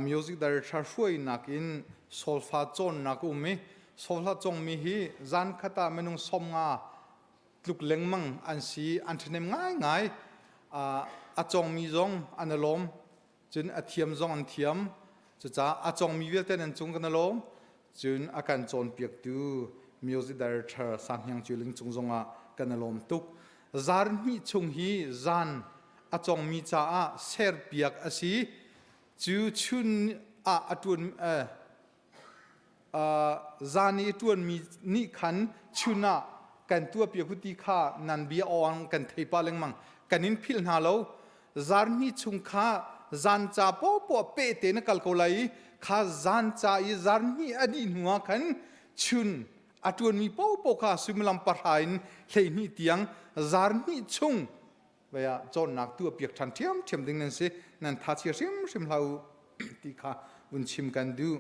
music director hruainak in solfa cawnnak um i solfa cawngmi hi zan khat ah minung 50 tluk lengmang an si an ṭhahnem ngaingai a cawngmi zong an i lawm cun a thiam zong an thiam cucaah a cawngmi vialte nan cung kan i lawm cun a kan cawnpiaktu music director Sanghniang Culing cung zongah kan i lawm tuk zar hnih chung hi zan a cawngmi caah serpiak a si cu chun ah a ṭuan. Zan i ṭuanmi nih khan chun ah kan tuahpiak u ti kha nan bia awang kan thei pah lengmang. Kan in philh hna lo. Zarhni chung kha zan ca poahpoah peh te na kal ko lai i kha zan ca i zarhni a dih hnu ah khan chun a ṭuanmi poahpoah kha suimilam pahra in 12 tiang zarhni chung vei ah cawnnak tuahpiak ṭhan ṭhiamṭhiam ding nan si. Nan tha chia hrimhrim hlah u ti kha vun chim kan duh.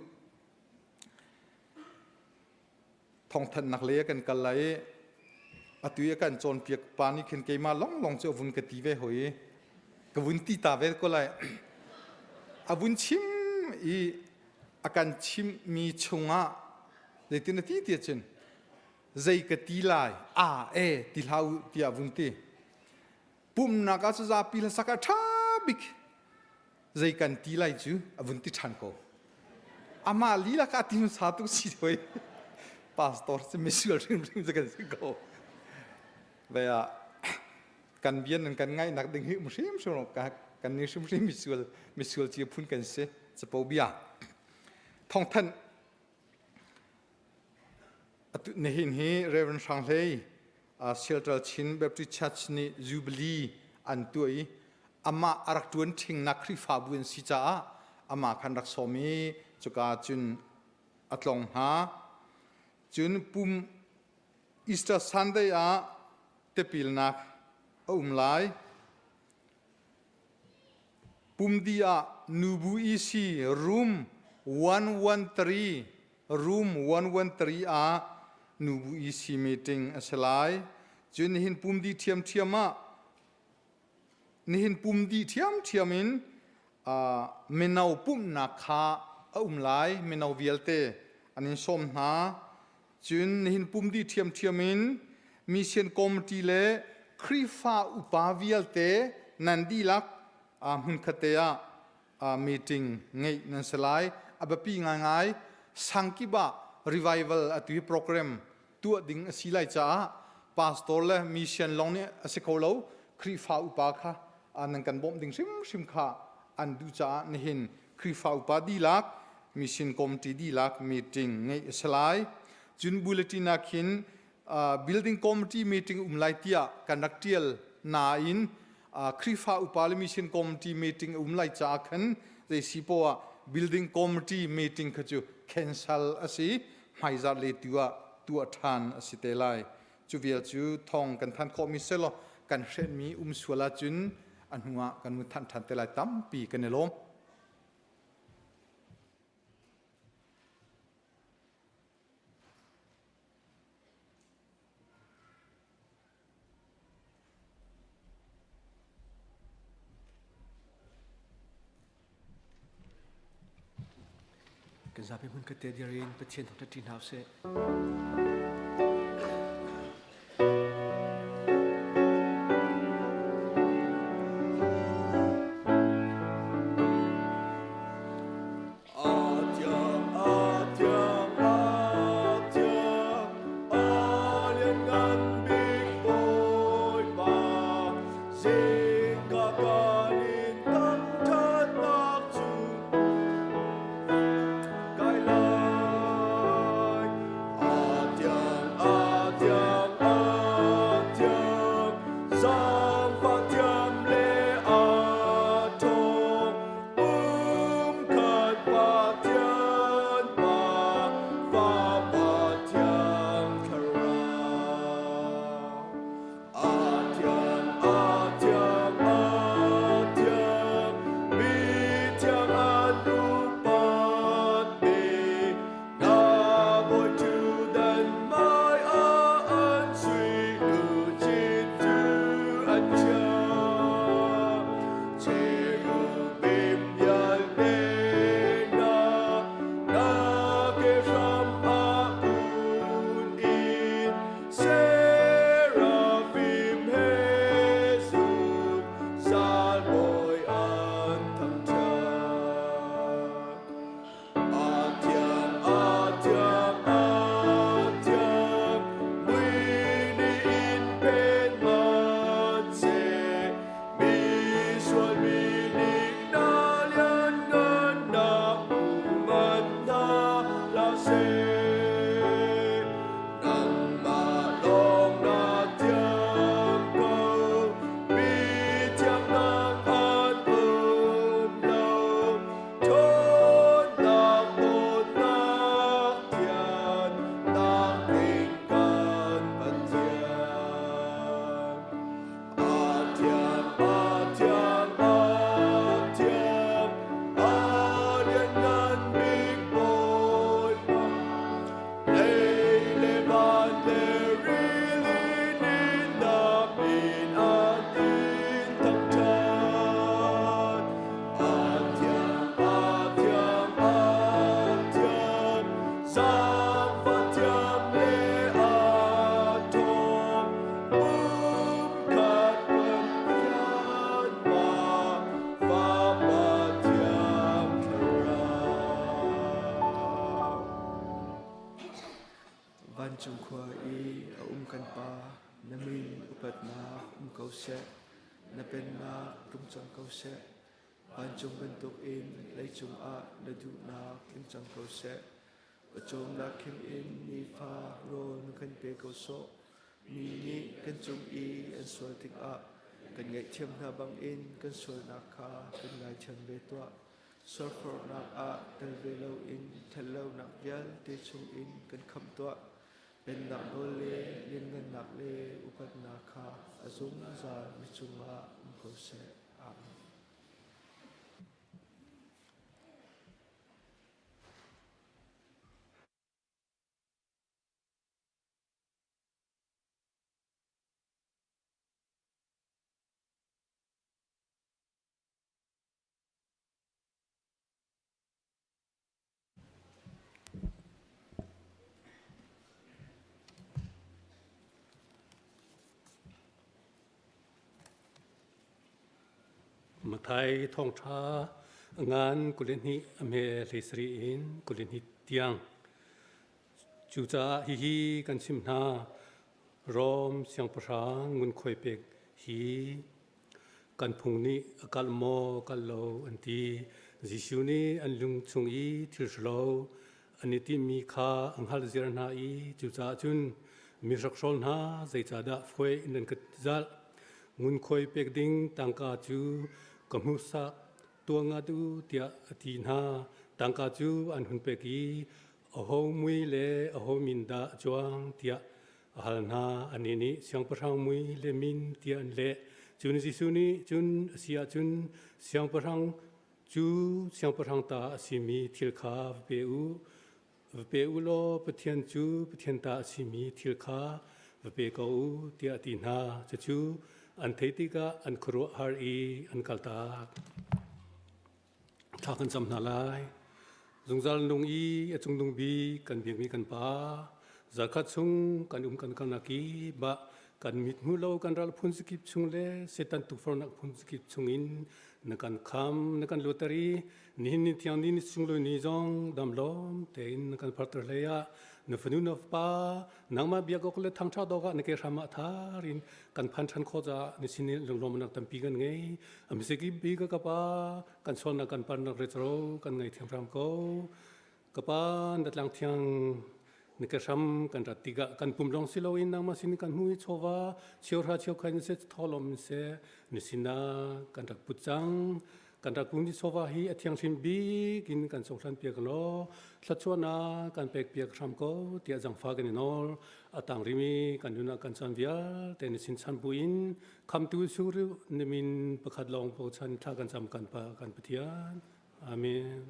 Thawngthanhnak lei ah kan kal lai i atu i a kan cawnpiak pa nih khin keimah longlong cu a vun ka ti ve hoi i ka vun ti ta ve ko lai. A vun chim i a kan chimhmi chungah zeitin a ti ti ahcun zei ka ti lai a e ti hlah u tiah a vun ti. Pumhnak ah cu zapi hlasak ah ṭha bik zei kan ti lai cu a vun ti ṭhan ko. Amah lila ka ti hmasa tuk si hoi. Pastor cu misual hrimhrim cu kan si ko. Ve ah kan bian nan kan ngaihnak ding hi um hrimhrim lo kan ni hrimhrim misual misual cia phun kan si capo bia thawngthanh Atu nihin hi Reverend Hrang Hlei Sialṭal Chin Baptist Church nih Jubilee an tuah i amah a rak ṭuan ṭhingnak Khrihfabu an si caah amah khan rak sawm i cuka cun a tlong hna. Cun pum Easter Sunday ah tipilnak a um lai. Pumdi ah Nubu EC Room 113 Room 113 ah Nubu EC meeting a si lai. Cun nihin pumdi ṭhiamṭhiam ah nihin pumdi ṭhiamṭhiam in mino pumhnak kha a um lai. Mino vialte an in sawm hna. Cun nihin pumdi ṭhiamṭhiam in mission committee le Khrihfa upa vialte nan dihlak hmunkhatte ah meeting ngeih nan si lai. A biapi ngaingai sangkip ah revival atu hi program tuah ding a si lai caah pastor le mission lawng nih a si kho lo. Khrihfa upa kha nan kan bawmh ding hrimhrim kha an duh caah nihin Khrihfa upa dihlak mission committee dihlak meeting ngeih a si lai. Cun bulletin ah khin building committee meeting um lai tiah kan rak tial nain Khrihfa upa le mission committee meeting um lai caah khan zei si poah building committee meeting kha cu cancel a si hmaizarh le tu ah tuah ṭhan a si te lai. Cu vial cu thong kan than khawhmi selaw kan hrenhmi um sual ahcun a hnu ah kan mun than ṭhan te lai tampi kan i lawm. Kan zapi hmun ka te dir in Pathian thangṭhat ṭi hna usih. Zaangfah le a ṭhawng, pumkhat Pathian Pa, Fapa Thiang Thlarau. Vancung khua i a um kan Pa, na min upatnak um ko seh, na pennak tlung cang ko seh. Vancung bantukin leicung ah na duhnak tling cang ko seh. Pawcawmnak khim in nifa rawl na kan pe ko sawh. Mi nih kan cung i an sual tikah kan ngaihthiam hna bangin kan sualnak kha kan ngaithiam ve tuah. Sualforhnak ah tel ve loin ṭhatlonak vialte chungin kan khamh tuah. Pennak nawl le lianngannak le upatnak kha a zungzal mi cungah um ko seh. Amen. Mathai thawngṭha ngan 22 a hme 13 in 22 tiang. Cucaah hihi kan chimh hna, Rom siangpahrang ngunkhuai pek hi kan phung nih a kalh maw kalh lo an ti. Jesuh nih an lung chung i thil hrelo an i timhmi kha a hngalh ziar hna i cucaah cun mi hrokhrawl hna zeicahdah fuai in nan ka zalh? Ngunkhuai pek ding tangka cu ka hmuhsak tuah ngat u tiah a ti hna. Tangka cu an hun pek i aho mui le aho min dah a cuang tiah a hal hna. Annih nih siangpahrang mui le min tiah an leh. Cun Jesuh nih cun a si ahcun siangpahrang cu siangpahrang ta a simi thil kha va pe u. Va pe u law Pathian cu Pathian ta a simi thil kha va pe ko u tiah a ti hna. Cucu an theih tikah an khuaruahhar i an kaltak. Thla kan cam hna lai. Zungzal nung i a cungnung bik kan biakmi kan Pa, zarkhat chung kan um kan kalnak i bah kan mit hmu lo kan ral phun zakip chung le Satan tukforhnak phun zakip chungin na kan kham na kan luater i nihin ni thiang ni ni sunglawi ni zong dam lawm tein na kan pharter hlei ah na fanu na fapa nangmah biak awk le thangṭhat awkah na ke hram ah thar in kan phan ṭhan khawh caah na sin i lunglawmhnak tampi kan ngei. A hmasik bi ka pa kan sualnak kan parnak retro kan ngei thiam hram ko. Ka pa na tlang thiang na ke hram kan rat tikah kan pum lawng si loin nangmah sin kan hmu i chawva cheuhra cheukhat in seh tholom in seh na sinah kan rak put cang. Kan rak pum ni chawva hi a thianghlim bik in kan cohlan piak law thluachuahnak kan pek piak hram ko tiah zangfa kan i nawl. A tang rimi kan nun ah kan caan vialte na sin chan buin khamtu suru na min pakhat lawng bochan thla kan cam kan pa kan Pathian. Amen.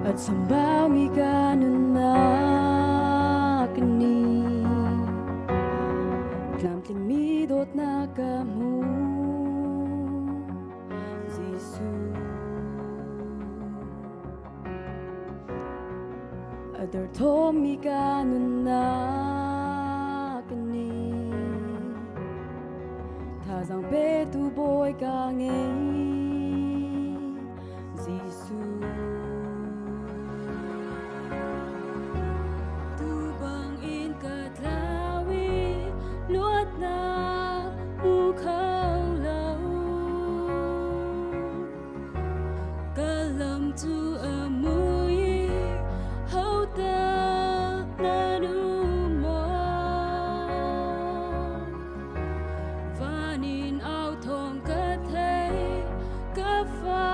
At sambami ka nunnak ni Tlamtlingmi dawtnak ka hmu Jesuh A derthawmmi ka nunnak ni. Thazang petu bawi ka ngei Jesuh. Tu bangin ka tlau i luatnak hmu kho lo. Ka lam cu a mui i hodah nan um maw? Van in au thawng ka thei, ka fa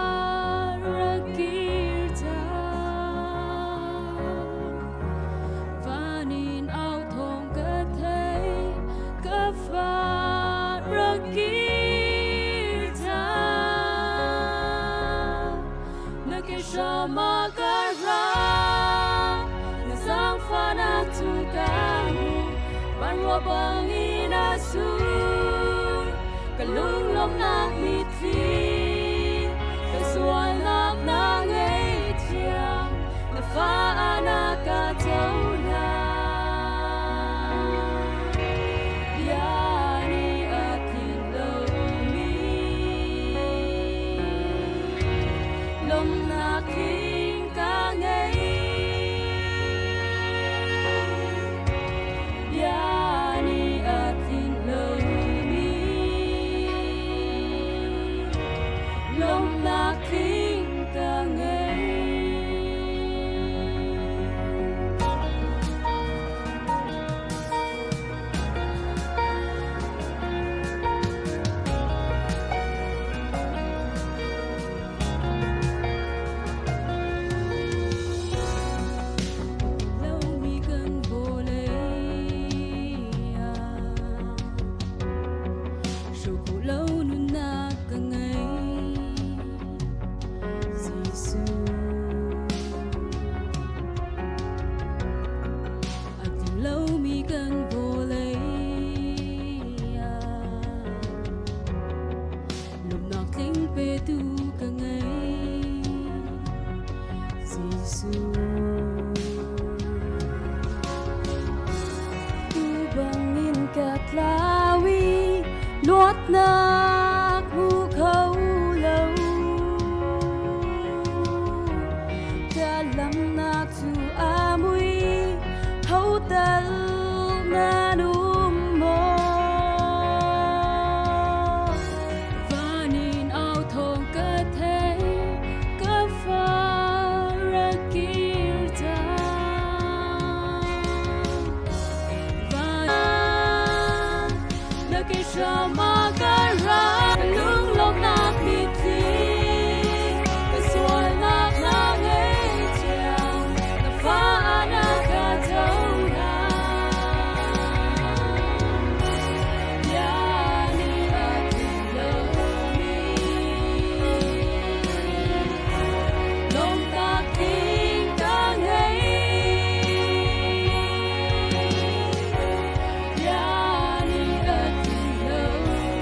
rak kir cang. Van in au thawng ka thei, ka fa rak kir cang. Na ke hram ah ka ra, na zaangfahnak cu ka hmu, vanruah bangin a sur, ka lunglawmhnak mitthli, ka sualnak na ngaihthiam, na fa ah na ka cohlan. Bia nih a tlinh lomi lawmhnak tling ka ngei. Bia nih a tlinh lomi lawmhnak tling ka ngei. Lomi kan vawlei ah hruh khawh lo nunnak ka ngei. Jesuh. A tling lomi kan vawlei ah lawmhnak tling petu ka ngei. Jesuh. Tu bangin ka tlau i luatnak hmu kho lo. Ka lamnak cu a mui, ho tal nan um maw? Van in au thawng ka thei, ka fa rak kir cang. Van na ke hram ah ka ra, lunglawmhnak mitthli, ka sualnak na ngaihthiam, na fa ah na ka cohlan. Bia nih a tlinh lomi lawmhnak tling ka ngei. Bia nih a tlinh lomi.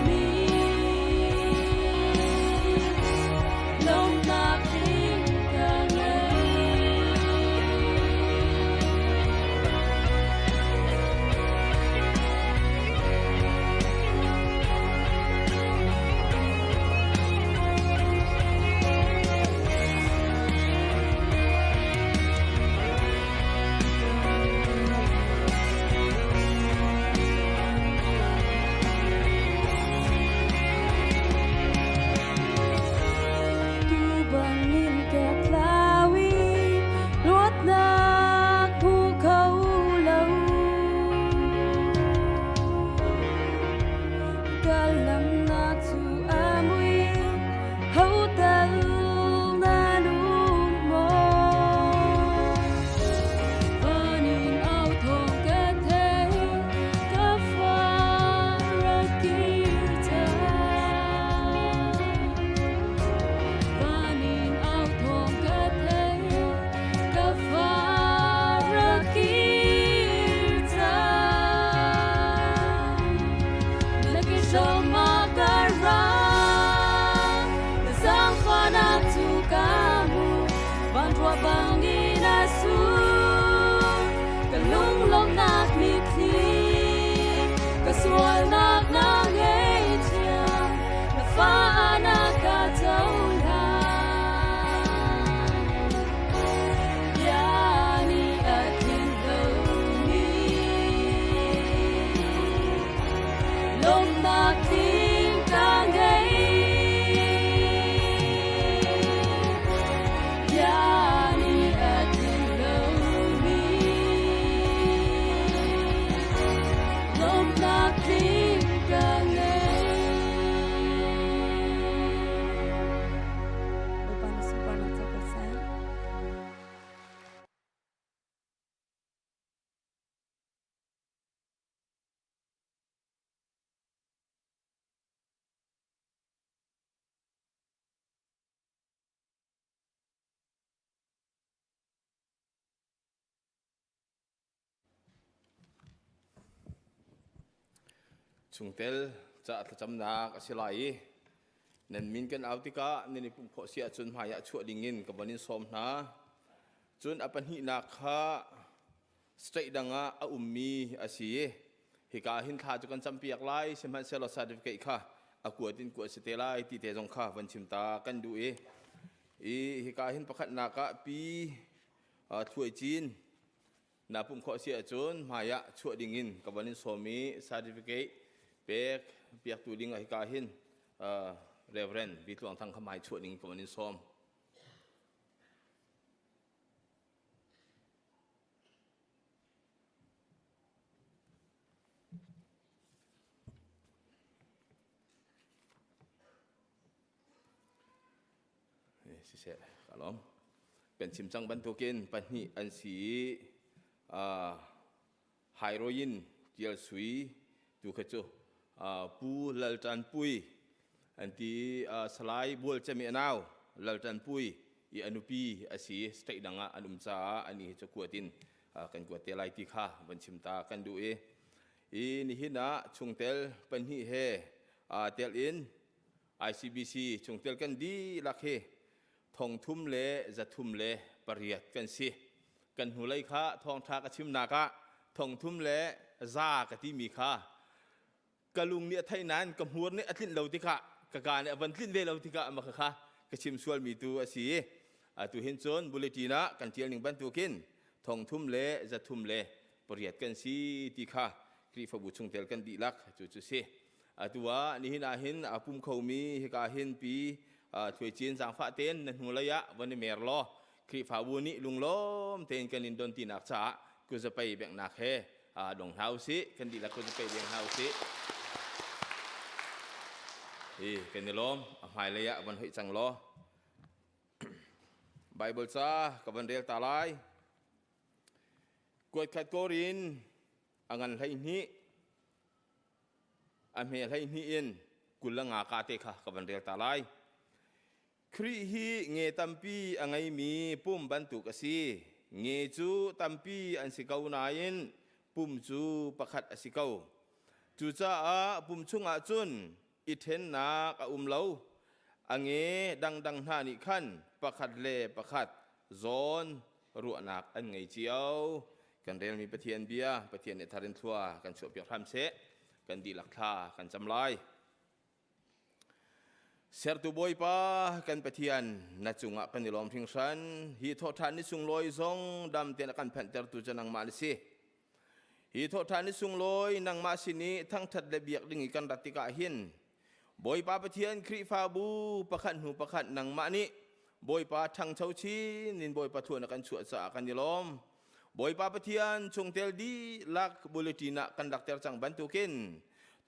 Chungtel ca thlacamnak a si lai i nan min kan au tikah nan i pumh khawh si ahcun hmai ah chuah dingin ka von in sawm hna. Cun a pahnihnak kha state dang ah a ummi a si i hika hin thla cu kan campiak lai sihmanhsehlaw certificate kha a kuat in kuat si te lai ti te zong kha van chim ta kan duh i i hika hin pakhatnak ah pi Thluai Cin na pumh khawh si ahcun hmai ah chuah ding in ka von in sawm i certificate pek piaktu ding ah hika hin Reverend Bi Tluang Thang kha hmai chuah ding ka von in sawm. Siseh, ka lawm. Kan chim cang bantukin pahnih an si i Hairoin Tial Sui tu kha cu Pu Lal Ṭan Pui an ti Salai Bual Cem i a nau Lal Ṭan Pui i a nupi a si state dang ah an um caah ani hi cu kuat in kan kuat te lai ti kha van chim ta kan duh i i nihin ah chungtel pahnih he tel in ICBC chungtel kan dihlak hi thongthum le zathum le pariat kan si. Kan hnulei kha thawngṭha ka chimnak ah thongthum le za ka timi kha ka lung nih a theih nain ka hmur nih a tlinh lo tikah ka ka nih a van tlinh ve lo tikah mah kha ka chim sualmi tu a si i atu hin cun bulletin ah kan ṭial ning bantukin thongthum le zathum le pariat kan si ti kha Khrihfabu chungtel kan dihlak cu cu si. Atu ah nihin ah hin a pum khomi hika hin pi Thluai Cin zaangfah tein na hnulei ah von i mer law Khrihfabu nih lunglawm tein kan in don tinak caah kuzapei benghnak he dong hna usih kan dihlak kuzapei beng hna usih. Hi kan i lawm a hmailei ah von hoih cang law Bible ca ka van rel ta lai. Kuatkhat kawr in a ngan 12 a hme 12 in 25 ka te kha ka van rel ta lai. Khrih hi nge tampi a ngeimi pum bantuk a si. Nge cu tampi an si ko nain pum cu pakhat a si ko. Cucaah pum chungah cun i ṭhennak a um lo. A nge dangdang hna nih khan pakhat le pakhat zawn ruahnak an ngei cio. Kan relmi Pathian bia, Pathian nih thar in thlua kan chuahpiak hram seh. Kan dihlak thla kan cam lai. Sertu Bawipa kan Pathian na cungah kan i lawm hringhran. Hi thawhṭhan ni sunglawi zong dam tein a kan phanhtertu cu nangmah na si. Hi thawhṭhan ni sunglawi nangmah sin i thangṭhat le biak ding i kan rat tikah hin Bawipa Pathian Khrihfabu pakhat hnu pakhat nangmah nih Bawipa ṭhangcho chin in Bawipa thuan a kan chuah caah kan i lawm. Bawipa Pathian chungtel dihlak bulletin ah kan lakter cang bantukin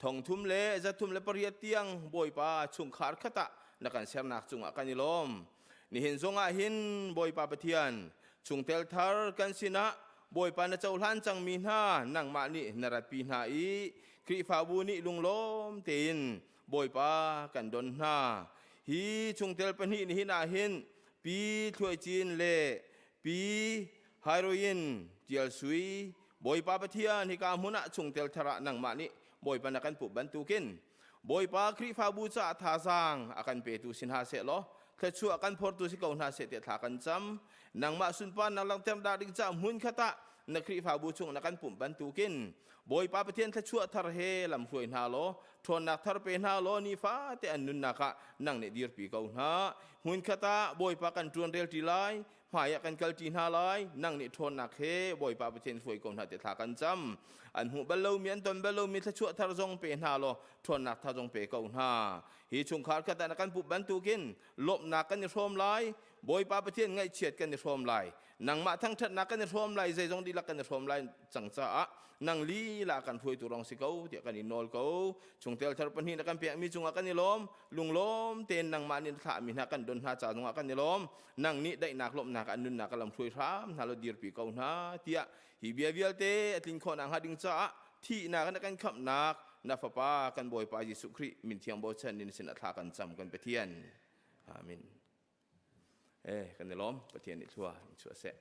thongthum le zathum le pariat tiang Bawipa chungkhar khat ah na kan sernak cungah kan i lawm. Nihin zongah hin Bawipa Pathian chungtel thar kan sinah Bawipa na cohlan cangmi hna nangmah nih na ratpi hna i Khrihfabu nih lunglawm tein Bawipa kan don hna. Hi chungtel pahnih nihin ah hin Pi Thluai Cin le Pi Hairoin Tial Sui Bawipa Pathian hika hmun ah chungtel thar ah nangmah nih Bawipa na kan puh bantukin Bawipa Khrihfabu caah thazaang a kan petu si hna seh law thluachuah kan phortu si ko hna seh tiah thla kan cam. Nangmah sunparnak langhter dah ding caah hmun khat ah na Khrihfabu chung na kan pumh bantukin Bawipa Pathian thluachuah thar he lam hruai hna law ṭhawnnak thar pe hna law nifate an nunnak ah nang nih dirpi ko hna. Hmun khat ah Bawipa kan ṭuan rel ṭi lai hmai ah kan kalṭi hna lai nang nih ṭhawnnak he Bawipa Pathian hruai ko hna ti thla kan cam an hmuh bal lomi an ton bal lomi thluachuah thar zong pe hna law ṭhawnnak thar zong pe ko hna hi chungkhar khat ah na kan pup bantukin lawmhnak kan i hrawm lai Bawipa Pathian ngaihchiat kan i hrawm lai nangmah thangṭhatnak kan i hrawm lai zeizong dihlak kan i hrawm lai cang caah nang lila kan hruaitu rong si ko tiah kan i nawl ko chungtel thar pahnih na kan pekmi cungah kan i lawm lunglawm tein nangmah nih na thlahmi hna kan don hna ca zongah kan i lawm nang nih daihnak lawmhnak an nunnak a lam hruai hram hna law dirpi ko hna tiah hi bia vialte a tlin khawh nakhnga ding caah thihnak in a kan khamhnak na fapa kan Bawipa Jesuh Khrih min thiang bochan in sin a thla kan cam kan Pathian amen eh kan i lawm Pathian nih thlua in chuah seh.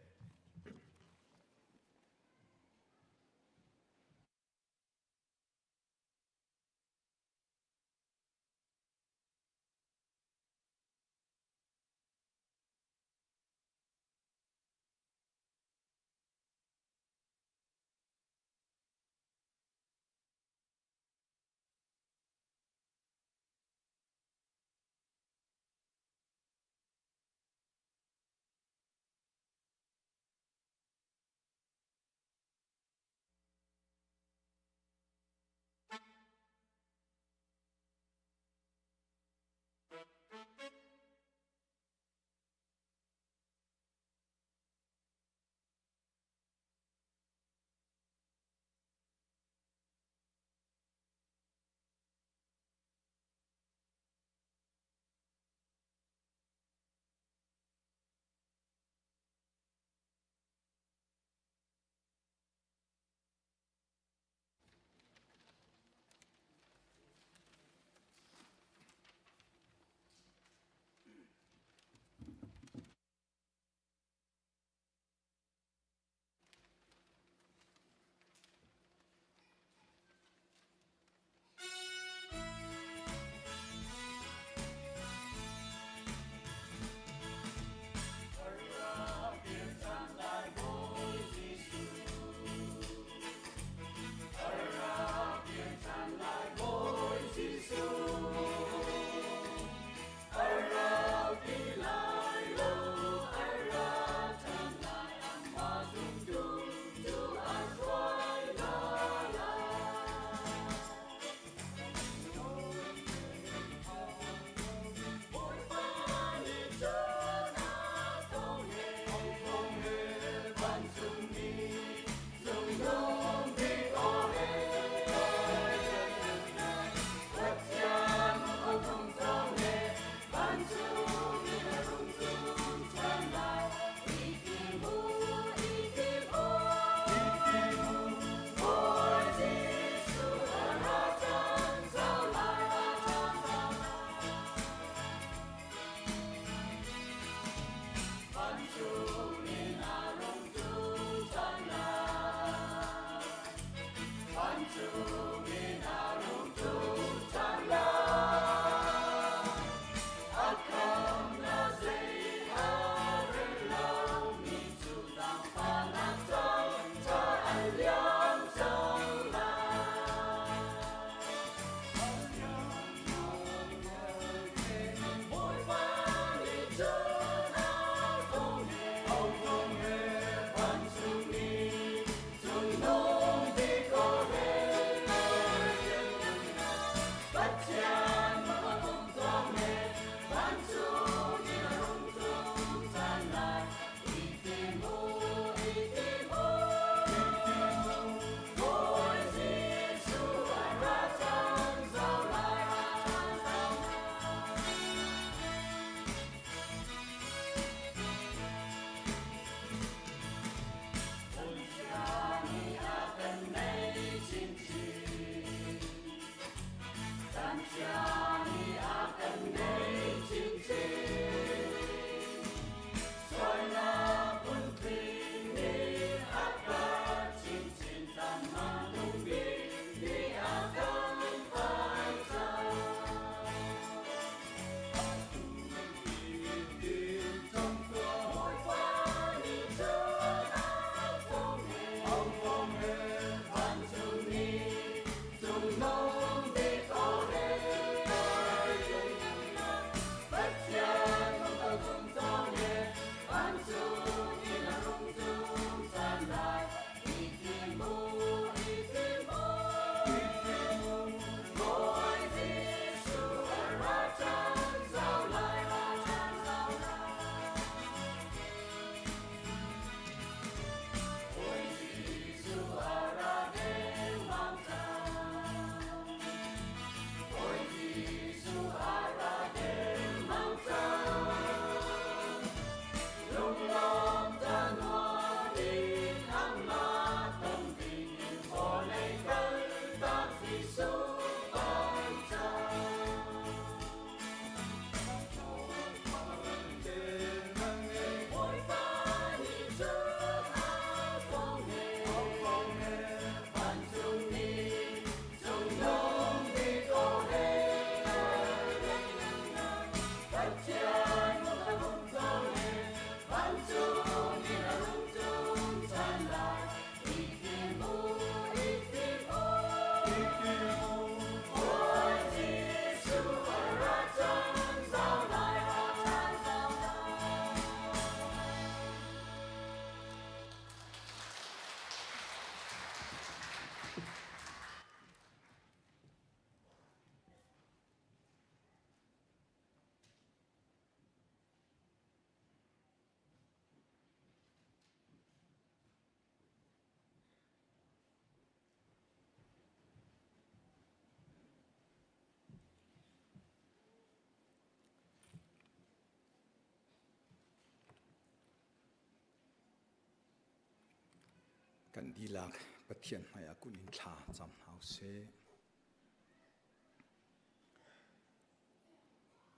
Kan dihlak Pathian hmaiah kun in thla cam hna usih.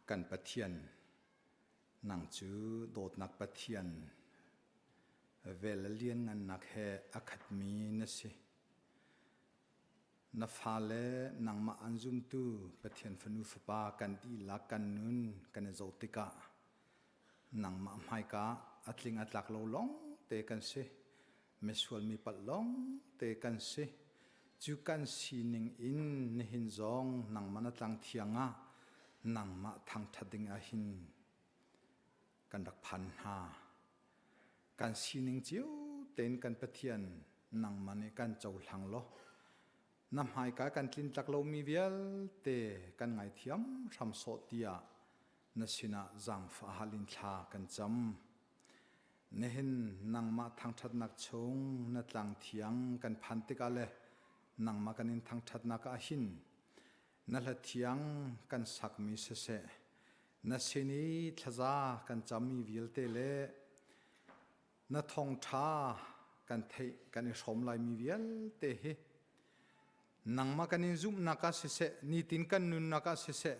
Kan Pathian, nang cu dawtnak Pathian, vel le lianngannak he a khatmi na si. Na fale nangmah an zumtu Pathian fanu fapa kan dihlak kan nun kan i zoh tikah nangmah hmaika a tling a tlak lo lawng te kan si. Misual mi palh lawng te kan si. Cu kan sining in nihin zong nangmah na tlang thiang ah nangmah thangṭhat ding ah hin kan rak phan hna. Kan sining cio tein kan Pathian nangmah nih kan cohlang law na hmaika kan tlintlak lomi vialte kan ngaithiam hram sawh tiah na sinah zaangfah hal in thla kan cam. Nihin nangmah thangṭhatnak chung na tlang thiang kan phan tikah le nangmah kan in thangṭhatnak ah hin na hla thiang kan sakmi siseh, na sin i thlaza kan cammi vialte le na thawngṭha kan theih kan i hrawm laimi vialte hi nangmah kan in zumhnak ah siseh, nitin kan nunnak ah siseh,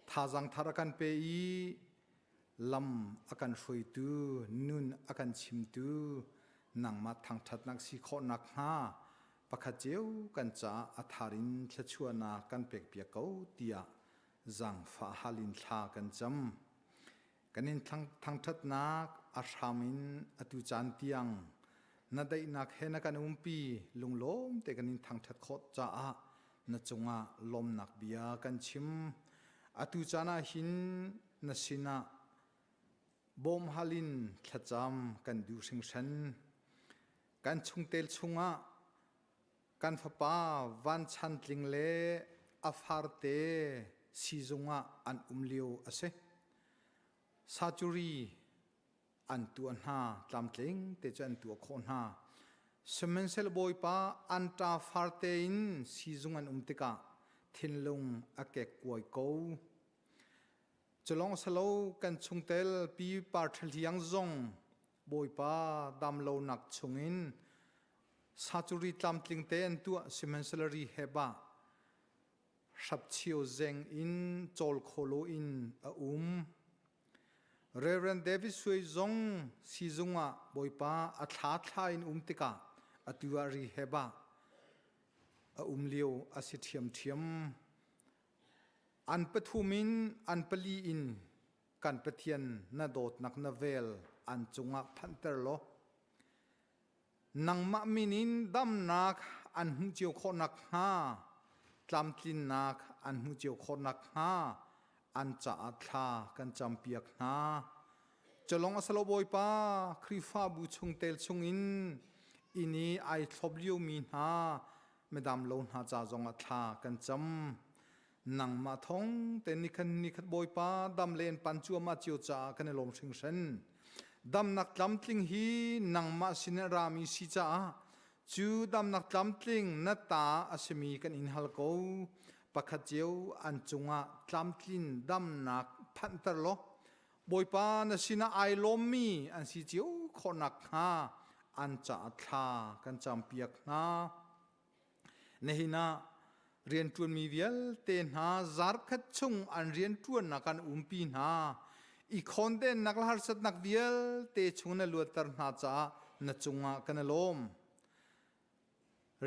thazaang thar a kan pe i lam a kan hruaitu, nun a kan chimtu, nangmah thangṭhatnak si khawh nakhnga pakhat cio kan caah a thar in thluachuahnak kan pekpiak ko tiah zaangfah hal in thla kan cam. Kan in thangṭhatnak a hram in atu caan tiang na daihnak he na kan umpi lunglawm te kan in thangṭhat khawh caah na cungah lawmnak bia kan chim. Atu caan ah hin na sinah bawmhal in thlacam kan duh hringhran. Kan chungtel chungah kan fapa Van Chan Tling le a farte siizung ah an um lio a si. Surgery an tuah hna tlamtling te cu an tuah khawh hna. Sihmanhsehlaw Bawipa an ṭa farte in siizung an um tikah thinlung a kekkuai ko. Culawng salo kan chungtel Pi Par Ṭha Hliang zong Bawipa damlonak chungin surgery tlamtling te an tuah sihmanhsehlaw rehab ah hrapchio zeng in cawl kho loin a um. Reverend David Sui zong siizung ah Bawipa a thla thla in um tikah atu ah rehab ah a um lio a si ṭhiamṭhiam. An pathum in an pali in kan Pathian na dawtnak na vel an cungah phanhter law nangmah min in damnak an hmuh cio khawh nakhnga tlamtlinnak an hmuh cio khawh nakhnga an caah thla kan campiak hna. Culong a salo Bawipa Khrihfabu chungtel chungin inn i ai thlop liomi hna midam lo hna ca zongah thla kan cam. Nangmah thong te nikhat nikhat Bawipa dam len pan cuahmah cio caah kan i lawm hringhran. Damnak tlamtling hi nangmah sin in rami si caah cu damnak tlamtling na ta a simi kan in hal ko. Pakhat cio an cungah tlamtlin damnak phanhter law Bawipa na sinah ai lawmmi an si cio khawh nakhnga an caah thla kan campiak hna. Nihin ah rianṭuanmi vialte hna zarkhat chung an rianṭuannak an umpi hna. I khawndennak le harsatnak vialte chung na luatter hna caah na cungah kan i lawm.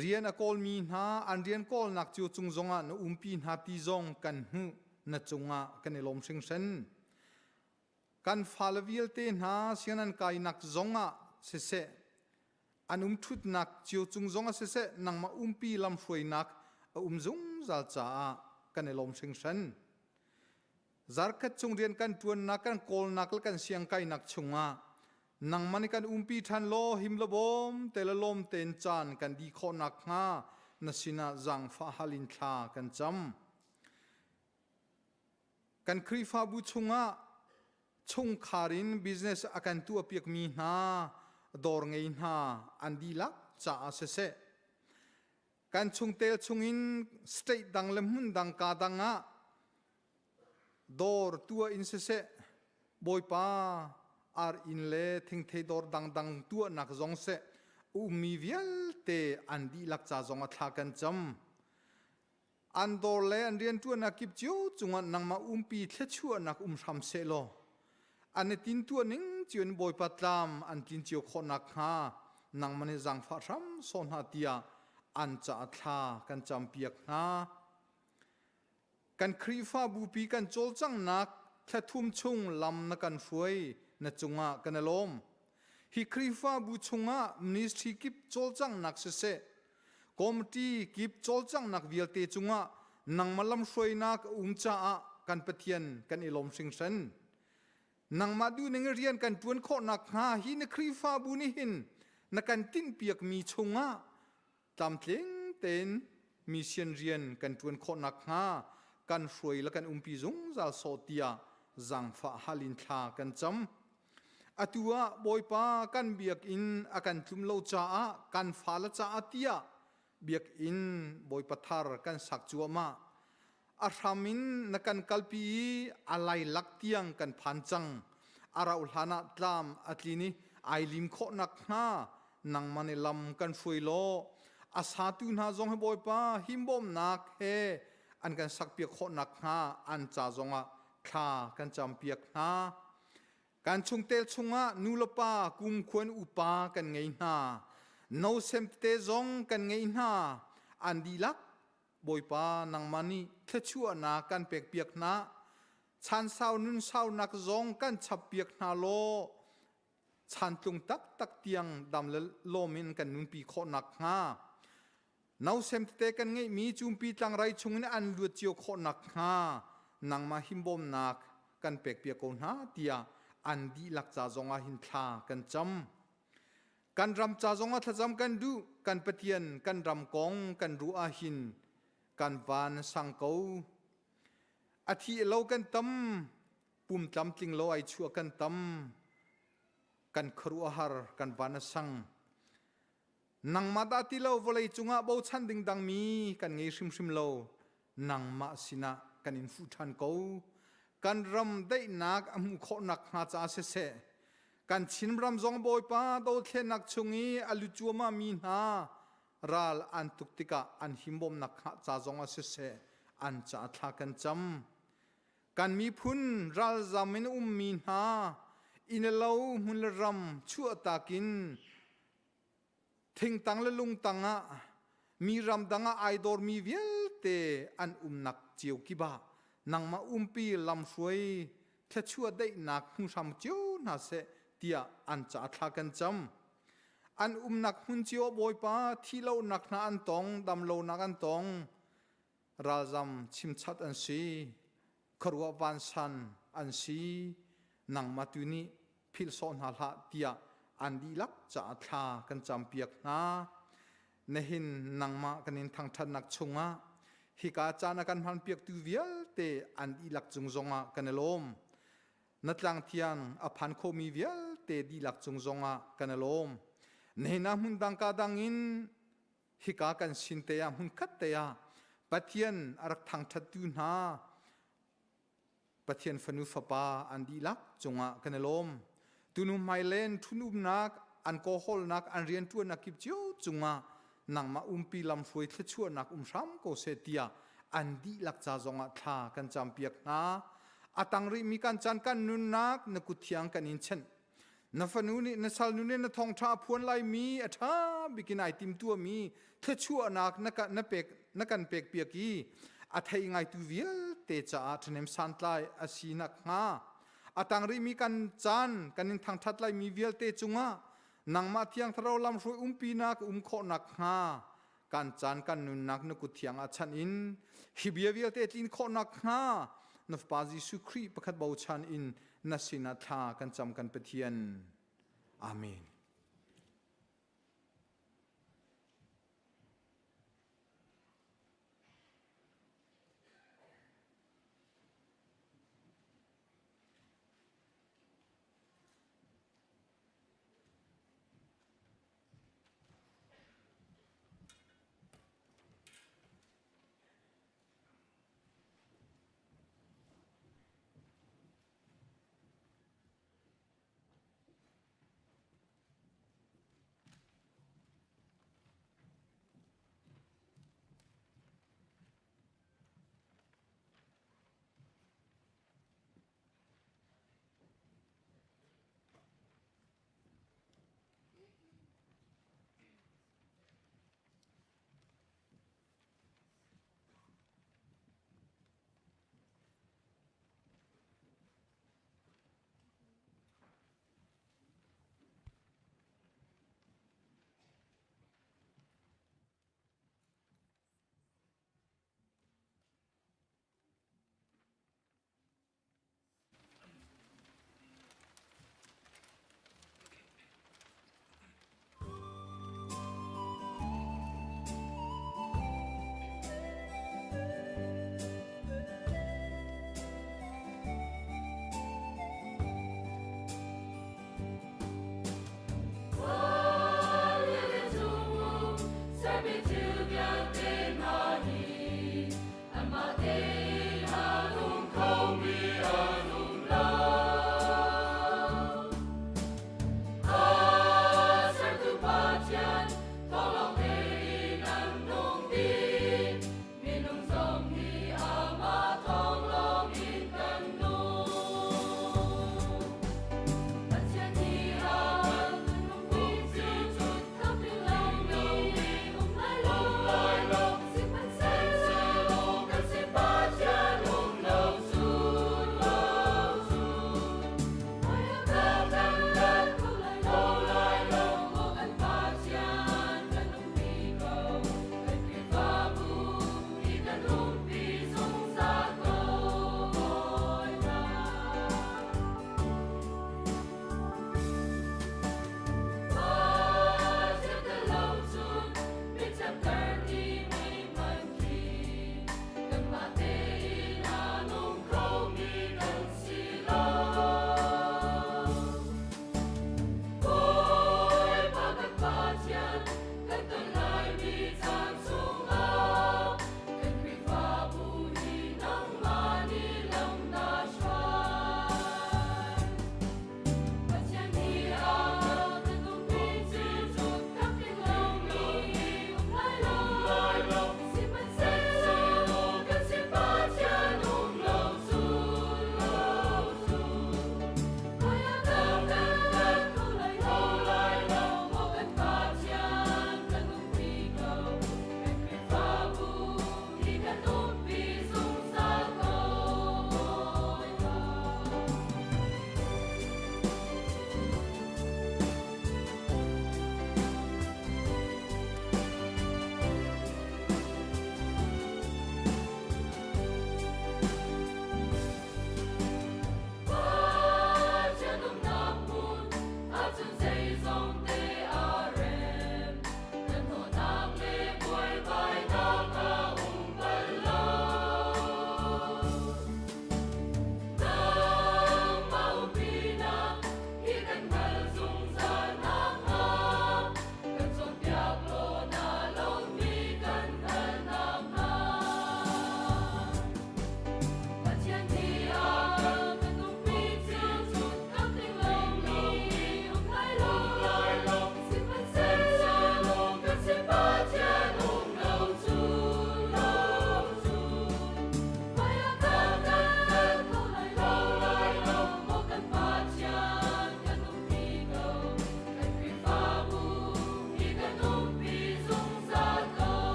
Rian a kawlmi hna an rian kawlnak cio cung zongah na umpi hna ti zong kan hmuh na cungah kan i lawm hringhran. Kan fale vialte hna sian an kainak zongah siseh, an umṭhutnak cio cung zongah siseh, nangmah umpi lamhruainak a um zungzal caah kan i lawm hringhran. Zarkhat chung rian kan ṭuannak, kan kawlnak le kan siangkainak chungah nangmah nih kan umpi ṭhan law him le bawm te le lawm tein caan kan dih khawh nakhnga na sinah zaangfah hal in thla kan cam. Kan Khrihfabu chungah chungkhar in business a kan tuahpiakmi hna dawr ngei hna an dihlak caah siseh, kan chungtel chungin state dang le hmun dang ka dang ah dawr tuah in siseh, Bawipa ar inn le thingthei dawr dangdang tuahnak zong seh, ummi vialte an dihlak ca zong ah thla kan cam. An dawr le an rianṭuannak kip cio cungah nangmah umpi thluachuahnak um hram sehlaw an i tintuah ning cio in Bawipa tlam an tlin cio khawh nakhnga nangmah nih zaangfah hram sawh hna tiah an caah thla kan campiak hna. Kan Khrihfabupi kan cawlcanghnak thla thum chung lam na kan hruai na cungah kan i lawm. Hi Khrihfabu chungah ministry kip cawlcanghnak siseh, committee kip cawlcanghnak vialte cungah nangmah lamhruainak a um caah kan Pathian kan i lawm hringhran. Nangmah duhning in rian kan ṭuan khawh nakhnga hi na Khrihfabu nih hin na kan tinhpiakmi chungah tlamtling tein mission rian kan ṭuan khawh nakhnga kan hruai le kan umpi zungzal sawh tiah zaangfah hal in thla kan cam. Atu ah Bawipa kan biakinn a kan tlum lo caah kan fale caah tiah biakinn Bawipa thar kan sak cuahmah. A hram in na kan kalpi i a lailak tiang kan phan cang. A rauh hlan ah tlam a tlin i ai lim khawh nakhnga nangmah nih lam kan hruai law a satu hna zong hi Bawipa himbawmnak he an kan sakpiak khawh nakhnga an ca zongah thla kan campiak hna. Kan chungtel chungah nu le pa kumkhuan upa kan ngei hna. Nosem tete zong kan ngei hna. An dihlak Bawipa nangmah nih thluachuahnak kan pekpiak hna. Chan sau nun saunak zong kan chappiak hna law chantlung taktak tiang dam le lawm in kan nunpi khawh nakhnga nausem tete kan ngeihmi cumpi tlangrai chungin an luat cio khawh nakhnga nangmah himbawmnak kan pekpiak ko hna tiah an dihlak ca zongah hin thla kan cam. Kan ram ca zongah thlacam kan duh, kan Pathian kan ram kong kan ruah ahhin kan van sang ko. A thi lo kan tam, pum tlamtling lo ai chuah kan tam, kan khuaruahhar kan van a sang. Nangmah dah ti lo vawlei cungah bochan ding dangmi kan ngei hrimhrim lo. Nangmah sinah kan in fuh ṭhan ko. Kan ram daihnak a hmuh khawh nakhnga caah siseh, kan Chin ram zong Bawipa dothlennak chung i a lut cuahmah mi hna ral an tuk tikah an himbawmnak ca zong ah siseh, an ca thla kan cam. Kan miphun ralzam in ummi hna inn le lo hmun le ram chuahtak in thingtang le lungtang ah mi ramdang ah ai dawrmi vialte an umnak cio kip ah nangmah umpi lamhruai thluachuah daihnak hmu hram cio hna seh tiah an ca thla kan cam. An umnak hmun cio Bawipa thihlohnak hna an tong, damlonak an tong, ralzam chimchat an si, khuaruah vansan an si, nangmah tu nih philh sawh hna hlah tiah an dihlak caah thla kan campiak hna. Nihin nangmah kan in thangṭhatnak chungah hika caan a kan hmanpiaktu vialte an dihlak cung zongah kan i lawm. Na tlangthiang a phan khomi vialte dihlak cung zongah kan i lawm. Nihin ah hmun dang ka dang in hika kan sin te ah hmunkhat te ah Pathian a rak thangṭhattu hna Pathian fanu fapa an dihlak cungah kan i lawm. Tunu hmailen ṭhun-umnak, an kawhawlnak, an rianṭuannak kip cio cungah nangmah umpi lamhruai thluachuahnak um hram ko seh tiah an dihlak ca zongah thla kan campiak hna. A tang rihmi kan caan kan nunnak na kut thiang kan in chenh. Na fanu nih na salnu nih na thawngṭha a phuan laimi a ṭha bikin ai timtuahmi thluachuahnak na, na, pek, na kan pekpiak i a thei ngaitu vialte caah ṭhahnem santlai a si nakhnga a tang rihmi kan caan kan in thangṭhat laimi vialte cungah nangmah thiang thlarau lamhruai umpinak um khawh nakhnga kan caan kan nunnak na kut thiang ah chanh in hi bia vialte tlin khawh nakhnga na Fapa Jesuh Khrih pakhat bochan in na sinah thla kan cam kan Pathian. Amen.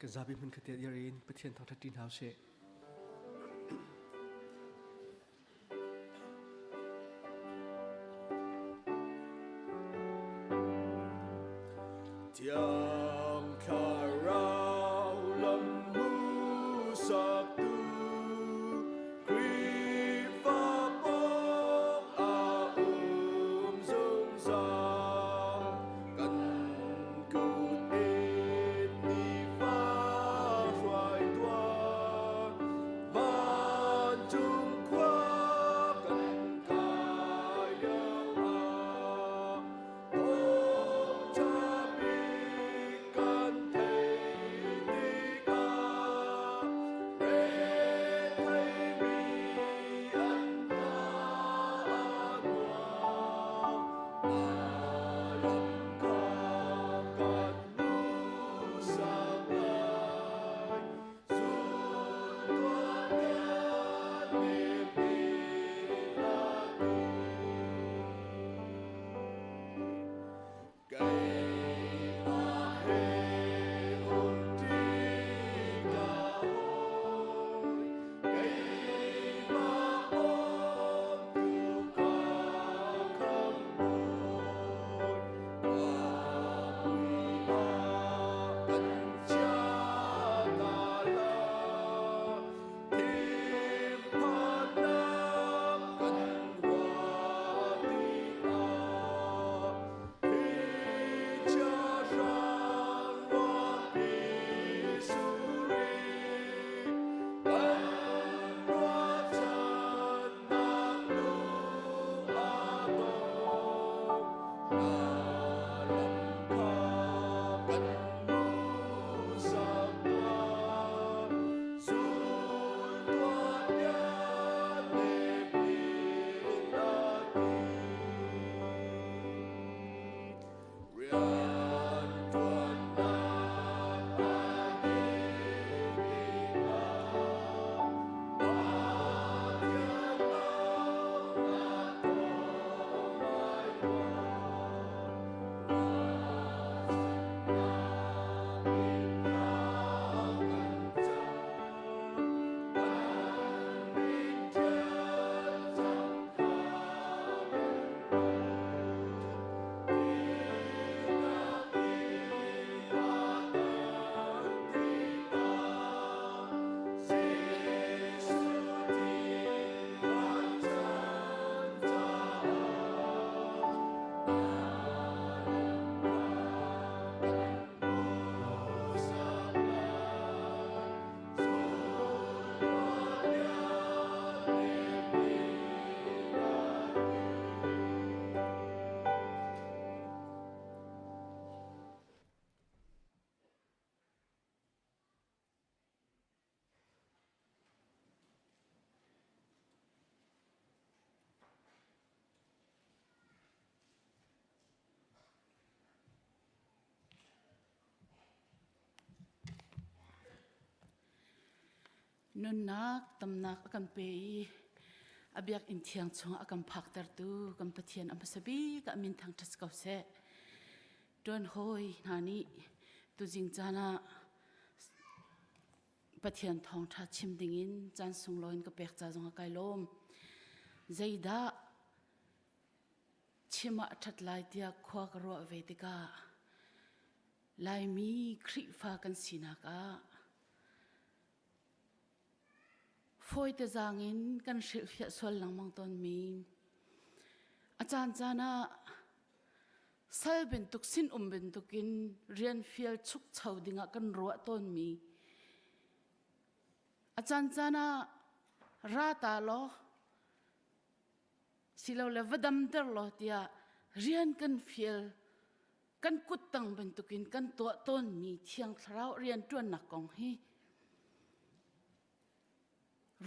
Kan zapi hmun khat te dir in Pathian thangṭhat ṭi hna usih. Thiang Thlarau lam hmuhsaktu Khrihfa pawng ah um zungzal kan kut in nifa hruai tuah vancung khua kan kai lio ah thawngṭha bik kan theih tikah retheimi an hna a nuam na lam kha kan hmuhsak lai zul tuah bia nem in atu Keimah he umṭi ka hawi, keimah bawmtu ka khamhbawi. Khuapui ah kan chia ta la, thinphannak kan ruah tikah. Rianṭuannak a dih tikah Pathian aunak thawng ngai tuah. Ruahchannak in thla kan cam. Kan min ṭial cang kha kan Nunnak tamnak a kan pe i a biakinn thiang chungah a kan phaktertu kan Pathian a hmasa bik ah min thangṭhat ko seh. Ṭuan hawi hna nih tuzing caan ah Pathian thawngṭha chim dingin caan sunglawi in ka pek ca zongah kai lawm. Zeidah chim ah a ṭhat lai tiah khua ka ruah ve tikah Laimi Khrihfa kan sinak ah Fawite zaang in kan hrilhfiah sual lengmang tawnmi a caancaan ah sal bantuk sinum bantukin rian fial chukcho dingah kan ruah tawnmi a caancaan ah ra ta law silole va damter law tiah rian kan fial kan kuttang bantukin kan tuah tawnmi Thiang Thlarau rianṭuannak kong hi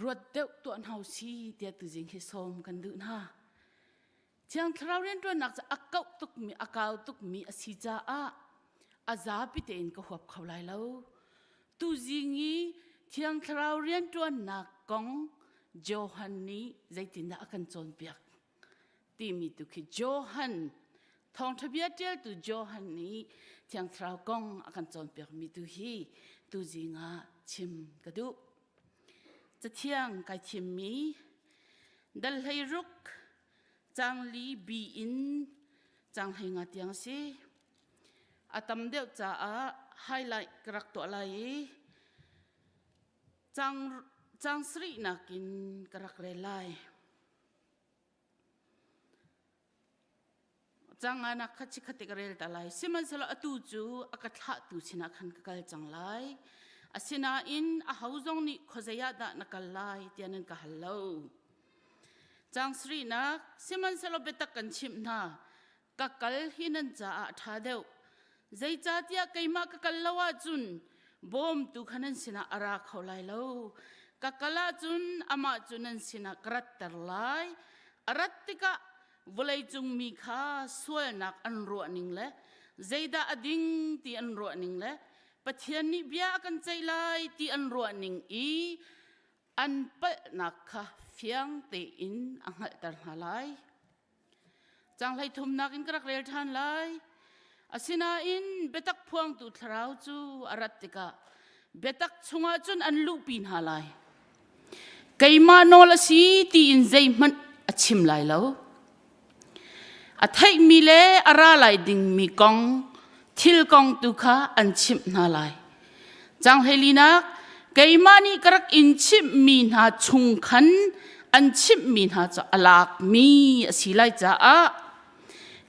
ruat deuh tuah hna si tiah tuzing hi sawm kan duh hna. Thiang Thlarau rianṭuannak cu a kauh tukmi, a kau tukmi a si caah a zapi tein ka huap kho lai lo. Tuzing i Thiang Thlarau rianṭuannak kong Johan nih zeitindah a kan cawnpiak? timi tu khi Johan thawngṭha bia ṭialtu Johan nih Thiang Thlarau kong a kan cawnpiakmi tu hi tuzing ah chim ka duh. Cathiang kai thimmi dal hlei ruk cang li bi in cang hlei nga tiang a si. A tam deuh caah highlight ka rak tuah lai i cang cang sarihnak in ka rak rel lai. Canganak kha chikkhat te ka rel ta lai. Sihmanhsehlaw atu cu a ka thlahtu sinah khan ka kal cang lai. Asinain aho zong nih khuazei ah dah na kal lai tiah nan ka hal lo. Cang sarihnak, sihmanhsehlaw biatak kan chimh hna, ka kal hi nan caah a ṭha deuh. Zeicahtiah keimah ka kal lo ahcun bawmtu kha nan sinah a ra kho lai lo. Ka kal ahcun amah cu nan sinah ka ratter lai. A rat tikah vawleicung mi kha sualnak an ruahning le zeidah a ding ti an ruahning le Pathian nih bia a kan ceih lai ti an ruahning i an palhnak kha fiang tein a hngalhter hna lai. Canghlei thumnak in ka rak rel ṭhan lai. Asinain biatak phuangtu thlarau cu a rat tikah biatak chungah cun an luhpi hna lai. Keimah nawl a si tiin zeihmanh a chim lai lo. A theihmi le a ra lai dingmi kong, thil kong tu kha an chimh hna lai. Canghleilinak, keimah nih ka rak in chimhmi hna chung khan an chimhmi hna cu a lakmi a si lai caah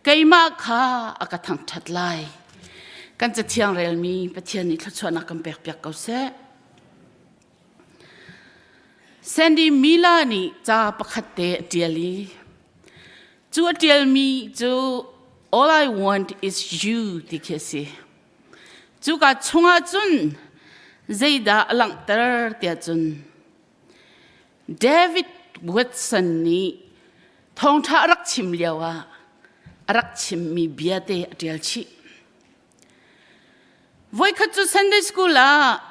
keimah kha a ka thangṭhat lai. Kan cathiang relmi Pathian nih thluachuahnak kan pekpiak ko seh. Sandy Mila nih ca pakhat te a ṭial i cu a ṭialmi cu All I Want is You ti khi a si. Cuka chungah cun zeidah a langhter tiah cun David Watson nih thawngṭha a rak chim lioah a rak chimmi bia te a ṭial chih. Voikhat cu Sunday school ah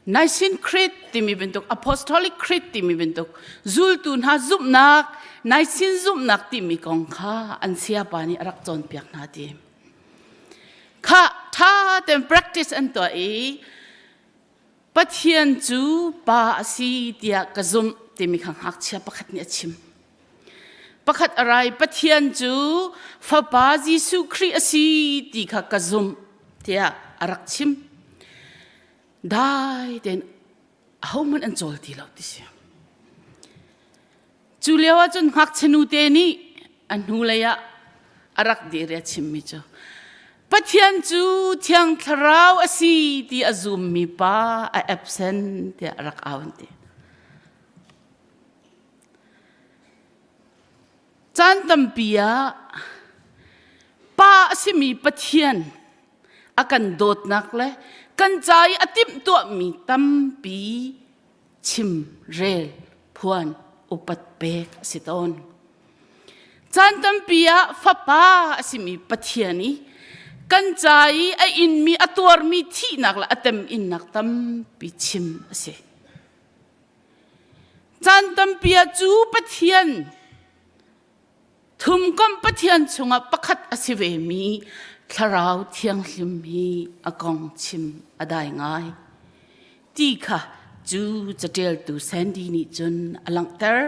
Nicene Creed timi bantuk Apostolic Creed timi bantuk zultu hna zumhnak Nicene zumhnak timi kong kha an sayapa nih a rak cawnpiak hna ti. Kha ṭha tein practice an tuah i Pathian cu pa a si tiah ka zumh timi kha ngakchia pakhat nih a chim. Pakhat a rai Pathian cu Fapa Jesuh Khrih a si ti kha ka zumh tiah a rak chim. Dai tein ahohmanh an cawl ti lo ti si. Cu lio ah cun ngakchia nute nih a hnulei ah a rak dir i a chimmi cu Pathian cu Thiang Thlarau a si ti a zummi pa a absent tiah a rak au an ti. Caan tampi ah pa a simi Pathian a kan dawtnak le kan ca i a timhtuahmi tampi chim rel phuan upat pek a si tawn. Caan tampi ah fapa a simi Pathian i kan ca i a inmi a tuarmi thihnak le a teminnak tampi chim a si. Caan tampi ah cu Pathian thumkomh Pathian chungah pakhat a si vemi Thlarau Thianghlim hi a kong chim a dai ngai ti kha cu caṭialtu Sandy nih cun a langhter.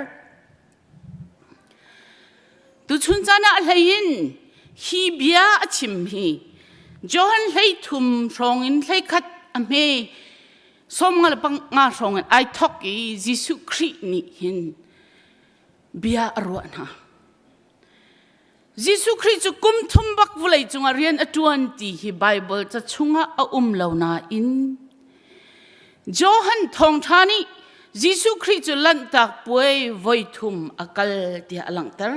Tuchun caan ah a hlei in hi bia a chim hi Johan hlei thum hrawng in hlei khat a hme 50 le panga hrawng in ai thok i Jesuh Khrih nih hin bia a ruah hna. Jesuh Khrih cu kum thum bak vawlei cungah rian a ṭuan ti hi Baibal ca chungah a um lo nain Johan thawngṭha nih Jesuh Khrih cu Lanhtak puai voi thum a kal tiah a langhter.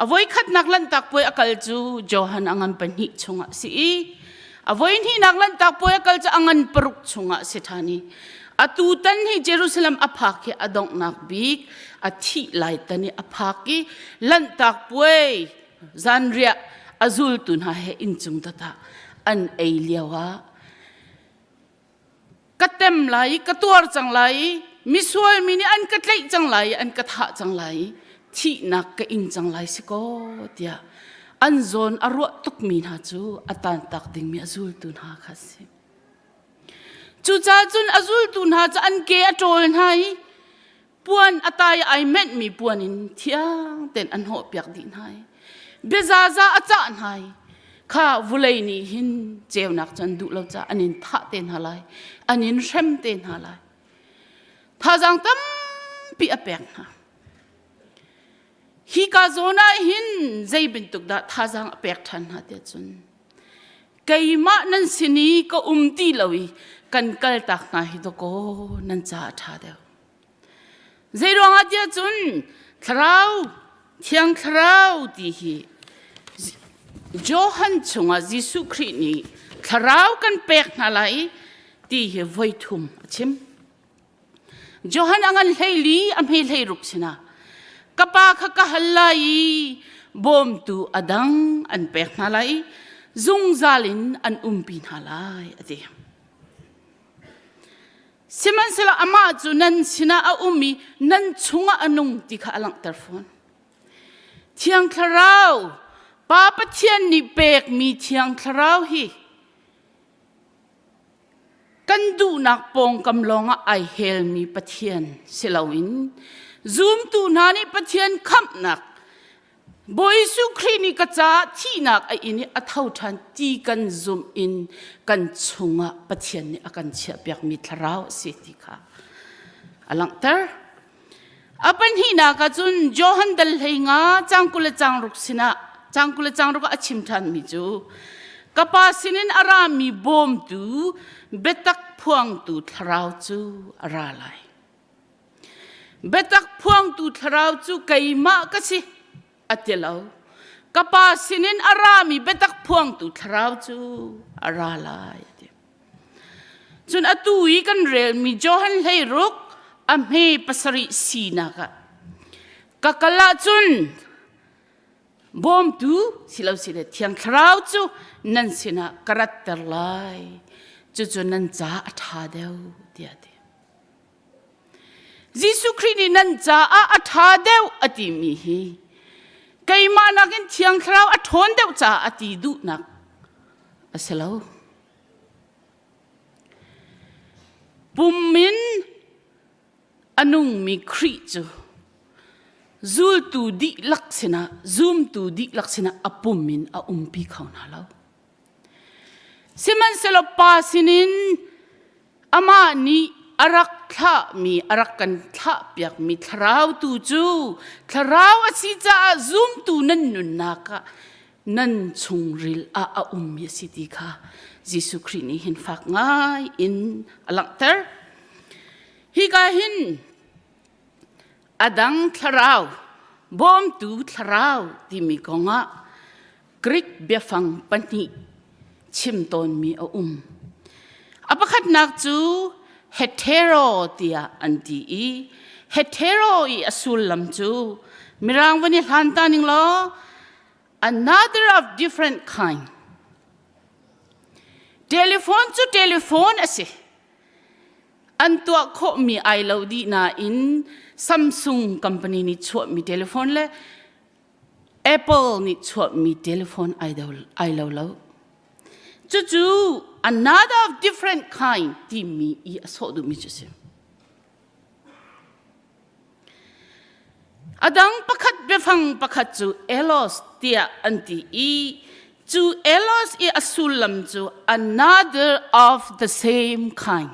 A voikhatnak Lanhtak puai a kal cu Johan a ngan pahnih chungah a si i a voihnihnak Lanhtak puai a kal cu a ngan paruk chungah a si ṭhan i atu tan hi Jerusalem a phak hi a donghnak bik a thih lai tan i a phak i Lanhtak puai zanriah a zultu hna he inncung dat ah an ei lio ah ka tem lai i ka tuar cang lai i misual mi nih an ka tlaih cang lai i an ka thah cang lai i thihnak ka ing cang lai si kaw tiah an zawn a ruah tukmi hna cu a tantak dingmi a zultu hna kha a si. Cucaah cun a zultu hna cu an ke a ṭawl hna i puan a tai ai menhmi puan in thiang tein an hnawhpiak dih hna i biazaza a cah hna i kha vulei nih hin ceunak cu an duh lo caah an in thah te hna lai an in hrem te hna lai thazaang tampi a pek hna hi ka zawn ah hin zei bantuk dah thazaang a pek ṭhan hna tiah cun keimah nan sin i ka um ti lo i kan kaltak hna hi dawkaw nan ca a ṭha deuh Zeiruangah tiah cun thlarau thiang thlarau ti hi Johan chungah Jesuh Khrih nih thlarau kan pek hna lai ti hi voi thum a chim. Johan a ngan hleili a hme hleiruk sinah ka pa kha ka hal lai i bawmtu a dang an pek hna lai i zungzal in an umpi hna lai a ti. Sihmanhsehlaw amah cu nan sinah a um i nan chungah a nung ti kha a langhter fawn. Thiang Thlarau, Pa Pathian nih pekmi Thiang Thlarau hi kan duhnak pawngkam lawngah ai helmi Pathian si loin zumtu hna nih Pathian khamhnak Bawi Jesuh Khrih nih ka caah thihnak a in i a tho ṭhan ti kan zumh in kan chungah Pathian nih a kan chiahpiakmi thlarau a si ti kha a langhter. A pahnihnak ah cun Johan dal hlei nga cang 20 le cang ruk sinah cang 20 le cang ruk ah a chim ṭhanmi cu ka pa sinin a rami bawmtu biatak phuangtu thlarau cu a ra lai. Biatak phuangtu thlarau cu keimah ka si a ti lo. Ka pa sinin a rami biatak phuangtu thlarau cu a ra lai a ti. Cun atu i kan relmi Johan hleiruk a hme pasarih sinak ah ka kal ahcun bawmtu silosile thiang thlarau cu nan sinah ka ratter lai cucu nan caah a ṭha deuh tiah a ti. Jesuh Khrih nih nan caah a ṭha deuh a timi hi keimah nakin Thiang Thlarau a ṭhawn deuh caah a ti duhnak a si lo. Pum in a nungmi Khrih cu zultu dihlak sinah zumtu dihlak sinah a pum in a umpi kho hna lo. Sihmanhsehlaw Pa sinin Amah nih a rak thlahmi, a rak kan thlahpiakmi thlarau tu cu thlarau a si caah zumtu nan nunnak ah nan chungril ah a ummi a si ti kha Jesuh Khrih nih hin fak ngai in a langhter. Hika hin a dang thlarau, bawmtu thlarau timi kongah Greek biafang pahnih chim tawnmi a um. A pakhatnak cu hetero tiah an ti i hetero i a sullam cu mirang van i hlan ta ning law another of different kind. Telephone cu telephone a si. An tuah khawhmi ai lo dih nain Samsung company nih chuahmi telephone le Apple nih chuahmi telephone ai lo lo. Cucu another of different kind timi i a sawh duhmi cu a si. A dang pakhat biafang pakhat cu elos tiah an ti i cu elos i a sullam cu another of the same kind.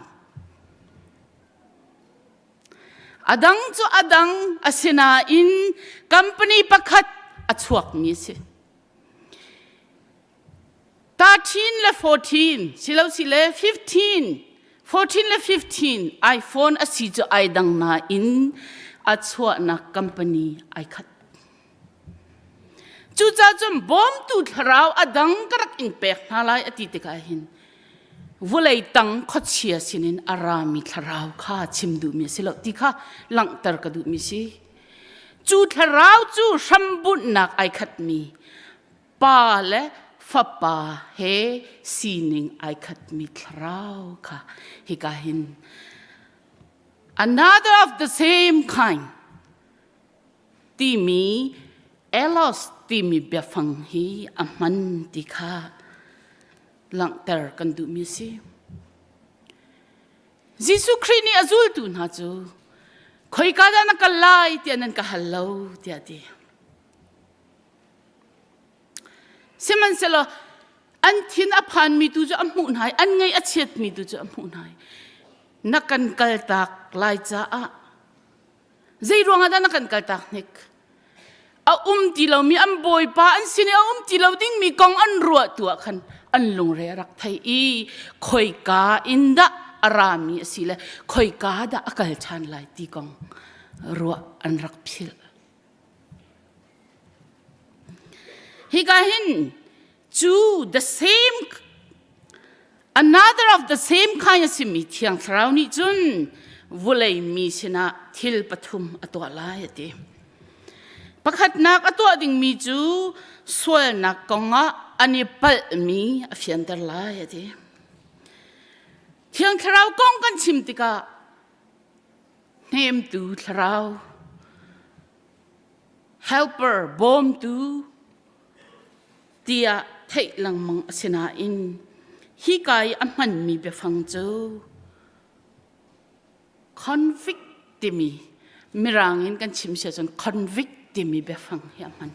A dang cu a dang asinain company pakhat a chuakmi a si. 13 le 14 silosile 15 14 le 15 iPhone a si cu ai dang nain a chuahnak company ai khat. Cucaah cun bawmtu thlarau a dang ka rak in pek hna lai a ti tikah hin vulei tang khuachia sinin a rami thlarau kha chim duhmi a si lo ti kha langhter ka duhmi si. Cu thlarau cu hrambunhnak ai khatmi pa le fapa he sining ai khatmi thlarau kha hika hin another of the same kind timi elos timi biafang hi a hman ti kha langhter kan duhmi si. Jesuh Khrih nih a zultu hna cu khoika dah na kal lai tiah nan ka hal lo tiah a ti. Sihmanhsehlaw an thin a phanmi tu cu a hmuh hna i an ngaih a chiatmi tu cu a hmuh hna i na kan kaltak lai caah zei ruangah dah na kan kaltak hnik? A um ti lomi an bawipa an sin i a um ti lo dingmi kong an ruah tu ah khan an lungre a rak thei i khoika in dah a rami a si le khoika dah a kal ṭhan lai ti kong ruah an rak philh. Hika hin cu the same another of the same kind a simi Thiang Thlarau nih cun vulei mi sinah thil pathum a tuah lai a ti. Pakhatnak a tuah dingmi cu sualnak kongah an i palhmi a fianter lai a ti. Thiang Thlarau kong kan chim tikah hnemtu thlarau helper bawmtu tiah theih lengmang a si nain hika i a hmanmi biafang cu convict timi mirang in kan chim si ahcun convict timi biafang hi a hman.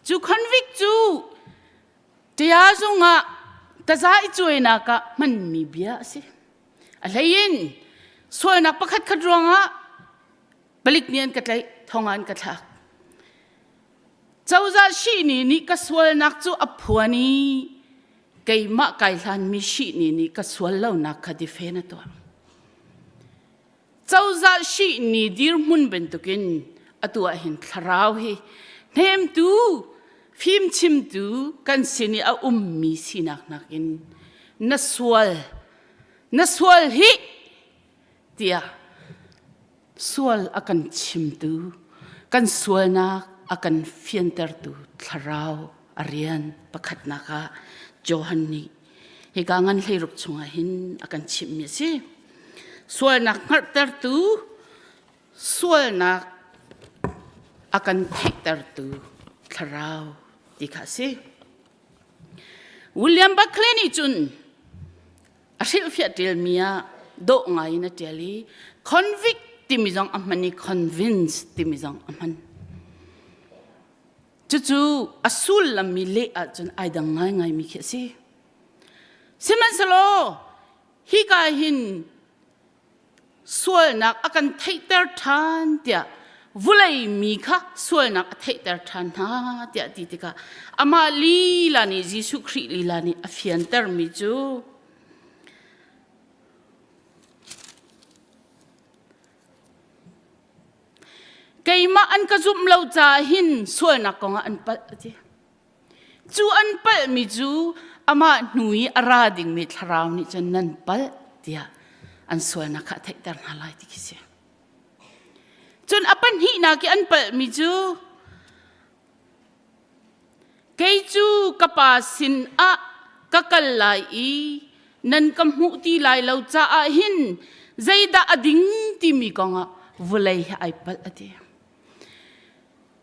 Cu convict cu tia zungah taza i cuainak ah hmanmi bia a si. A hlei in sualnak pakhat khat ruangah palik nih an ka tlaih, thong ah an ka thlak. Cozah shihni nih ka sualnak cu a phuan i keimah kai hlanmi shihni nih ka sual lonak kha difen a tuah. Cozah shihni dirhmun bantukin atu ah hin thlarau hi hnemtu fimchimtu kan sin i a ummi sinak nakin na sual na sual hi tiah sual a kan chimtu kan sualnak a kan fiantertu thlarau a rian pakhatnak ah Johan nih hika ngan hleiruk chungah hin a kan chimhmi a si. Sualnak hngalhtertu sualnak a kan theihtertu thlarau ti kha a si. William Barclay nih cun a hrilhfiah ṭialmi ah dawh ngai in a ṭial i convict timi zong a hman i convince timi zong a hman. Cucu a sullam mi leh ahcun ai dang ngaingaimi khi a si. Sihmanhsehlaw hika hin sualnak a kan theihter ṭhan tiah vulei mi kha sualnak a theihter ṭhan hna tiah ti tikah amah lila nih Jesuh Khrih lila nih a fiantermi cu keimah an ka zumh lo caah hin sualnak kongah an palh a ti. Cu an palhmi cu amah hnu i a ra dingmi thlarau nih cun nan palh tiah an sualnak kha a theihter hna lai ti khi si. Cun a pahnihnak i an palhmi cu kei cu ka pa sin ah ka kal lai i nan ka hmuh ti lai lo caah hin zeidah a ding timi kongah vawlei hi ai palh a ti.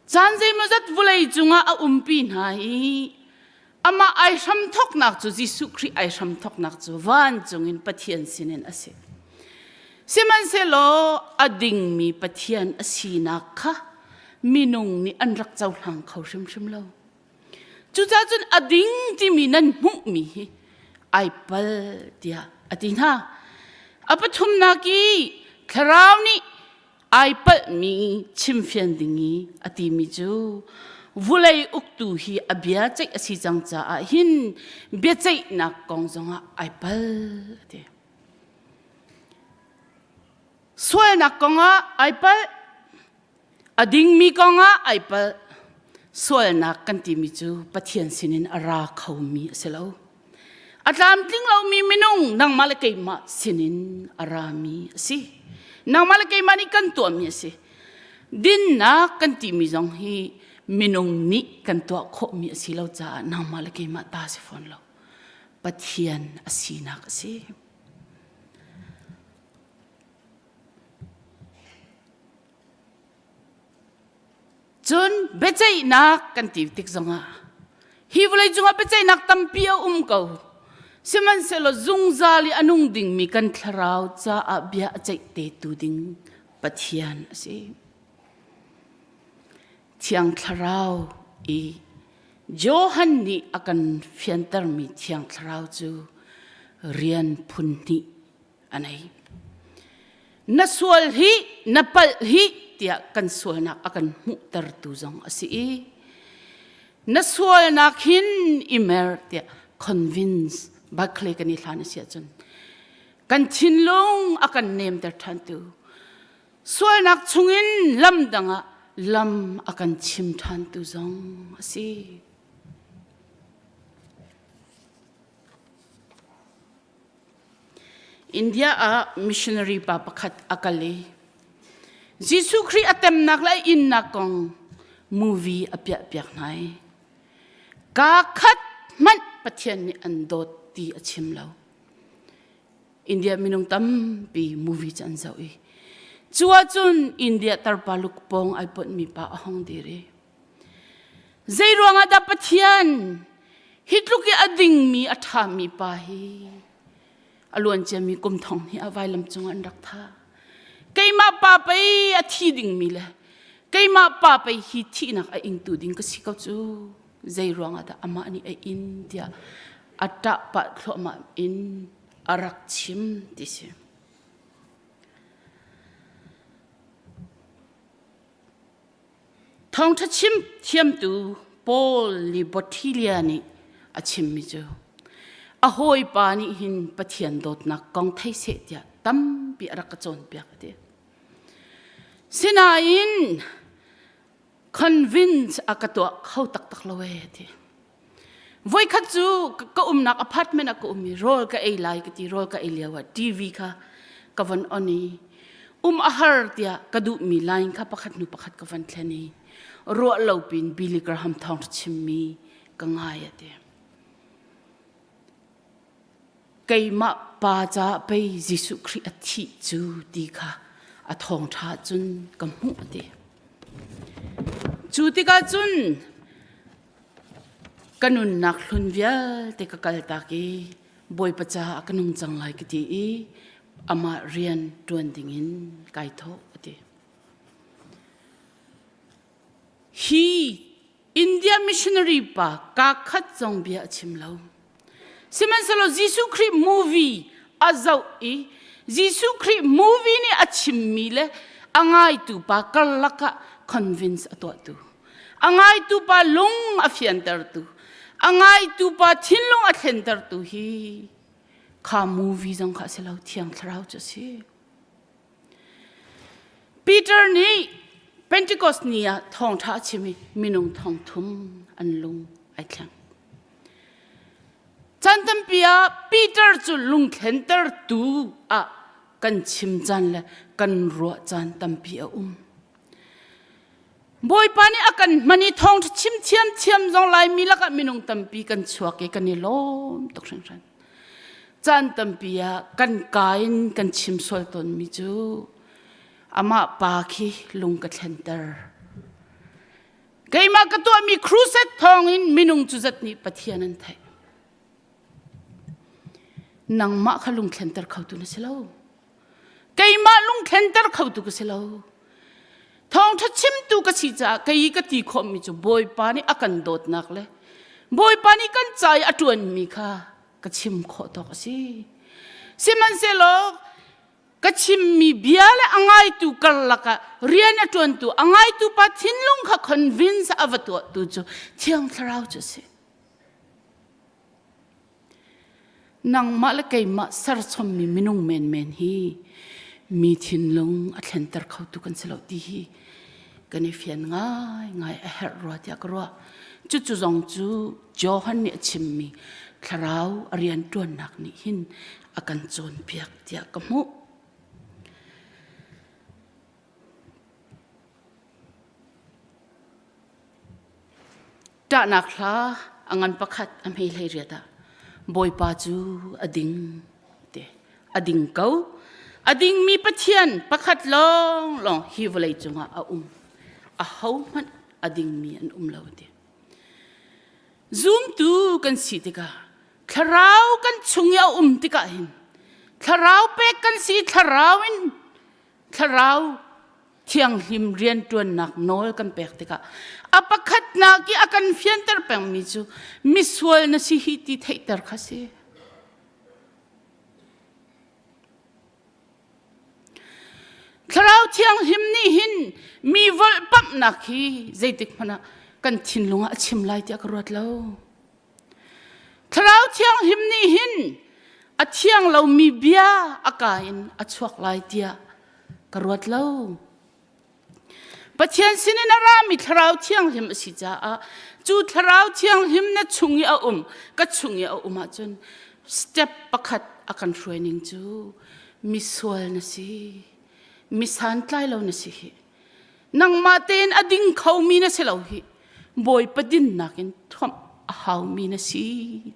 Caan zeimawzat vawlei cungah a umpi hna i amah ai hramthawknak cu Jesuh Khrih ai hramthawknak cu vancung in Pathian sinin a si. Sihmanhsehlaw a dingmi Pathian a sinak kha minung nih an rak cohlang kho hrimhrim lo. Cucaah cun a ding timi nan hmuhmi hi ai pal tiah a ti hna. A pathumnak i thlarau nih ai palhmi chimfian ding i a timi cu vulei uktu hi a bia ceih a si cang caah hin biaceihnak kong zongah ai pal a ti. Sualnak kongah ai palh, a dingmi kongah ai palh. Sualnak kan timi cu Pathian sinin a ra khomi a si lo. A tlamtling lomi minung nangmah le keimah sinin a rami a si. Nangmah le keimah nih kan tuahmi a si. Dinnak kan timi zong hi minung nih kan tuah khawhmi a si lo caah nangmah le keimah ta si fawn lo. Pathian a sinak a si. Cun biaceihnak kan ti tik zongah hi vawlei cungah biaceihnak tampi a um ko. Sihmanhsehlaw zungzal i a nung dingmi kan thlarau caah bia a ceih tetu ding Pathian a si. Thiang Thlarau i Johan nih a kan fiantermi Thiang Thlarau cu rian phun hnih a nei. Na sual hi, na palh hi tiah kan sualnak a kan hmuhtertu zong a si i na sualnak hin i mer tiah convince Barclay kan i hlan a si ahcun kan thinlung a kan nemter ṭhantu sualnak chungin lam dang ah lam a kan chim ṭhantu zong a si. India ah missionary pa pakhat a kal i Jesuh Khrih a temnak le a innak kong movie a piahpiak hna i kaa khat hmanh Pathian nih an dawt ti a chim lo. India minung tampi movie cu an zoh i cu ahcun India tarpa lukpawng ai ponhmi pa a hong dir i Zei ruangah dah Pathian hi tluk i a dingmi a ṭhami pa hi a luan ciami kum thong hnih ah vailam cungah an rak thah. Keimah pa pei a thi dingmi le keimah pa pei hi thihnak a ingtu ding ka si ko cu zei ruangah dah amah nih a in tiah a ṭah pah thluahmah in a rak chim ti si. Thawngṭha chim thiamtu Paul Libottilia nih a chimmi cu a hawipa nih hin Pathian dawtnak kong thei seh tiah tampi a rak ka cawnpiak a ti. Sinain convince a ka tuah kho taktak lo ee a ti. Voikhat cu ka umnak apartment ah ka um i rawl ka ei lai ka ti rawl ka ei lio ah TV kha ka von on i um a har tiah ka duhmi line kha pakhat hnu pakhat ka von thlen i ruah lo pin Billy Graham thawng chimmi ka ngai a ti. Keimah pa caah pei Jesuh Khrih a thih cu ti kha a thawngṭha cun ka hmuh a ti. Cu tikah cun Ka nunnak hlun vialte ka kaltak i Bawipa caah ka nung cang lai ka ti i amah rian ṭuan dingin kai thawh a ti. Hi India missionary pa kaa khat zong bia a chim lo. Sihmanhsehlaw Jesuh Khrih movie a zoh i Jesuh Khrih movie nih a chimmi le a ngaitu pa karlak ah convince a tuahtu a ngaitu pa lung a fiantertu a ngaitu pa thinlung a thlentertu hi kha movie zong kha a si lo thiang thlarau cu a si Peter nih Pentecost ni ah thawngṭha a chim i minung thong thum an lung ai thleng. Caan tampi ah Peter cu lungthlentertu ah kan chim caan le kan ruah caan tampi a um. Bawipa nih a kan hman i thawngṭha chim thiamthiam zong Laimi lakah minung tampi kan chuak i kan i lawm tuk hringhran. Caan tampi ah kan ka in kan chim sual tawnmi cu amah pa khi lung ka thlenter. Keimah ka tuahmi crusade thawngin minung cu zat nih Pathian an theih. Nangmah kha lungthlenter khotu na si lo. Keimah lungthlenter khotu ka si lo. Thawngṭha chimtu ka si caah kei ka ti khawhmi cu Bawipa nih a kan dawtnak le Bawipa nih kan ca i a ṭuanmi kha ka chim khawh tawk a si. Sihmanhsehlaw ka chimmi bia le a ngaitu karlak ah rian a ṭuantu a ngaitu pa thinlung kha convince a va tuahtu cu Thiang Thlarau cu a si. Nangmah le keimah serchommi minung menmen hi mi thinlung a thlenter khotu kan si lo ti hi kan i fian ngaingai a herh rua tiah ka ruah. Cucu zong cu Johan nih a chimmi thlarau a rianṭuannak nih hin a kan cawnpiak tiah ka hmuh. Ṭahnak hla a ngan pakhat a hme hlei riat ah Bawipa cu a ding te a ding ko a dingmi Pathian pakhat lawnglawng hi vawlei cungah a um ahohmanh a dingmi an um lo ti zumtu kan si tikah. Thlarau kan chung i a um tikah hin thlarau pek kan si thlarau in thlarau thianghlim rianṭuannak nawl kan pek tikah a pakhatnak i a kan fianter pengmi cu misual na si hi ti theihter kha si. Thlarau thianghlim nih hin mi volhpamhnak hi zeitik hmanh ah kan thinlung ah a chim lai tiah ka ruat lo. Thlarau thianghlim nih hin a thiang lomi bia a ka in a chuak lai tiah ka ruat lo. Pathian sinin a rami Thlarau Thianghlim a si caah cu Thlarau Thianghlim na chung i a um ka chung i a um ahcun step pakhat a kan hruai ning cu misual na si mi santlai lo na si hi nangmah tein a ding khomi na si lo hi Bawipa dinnak in thuamh a haumi na si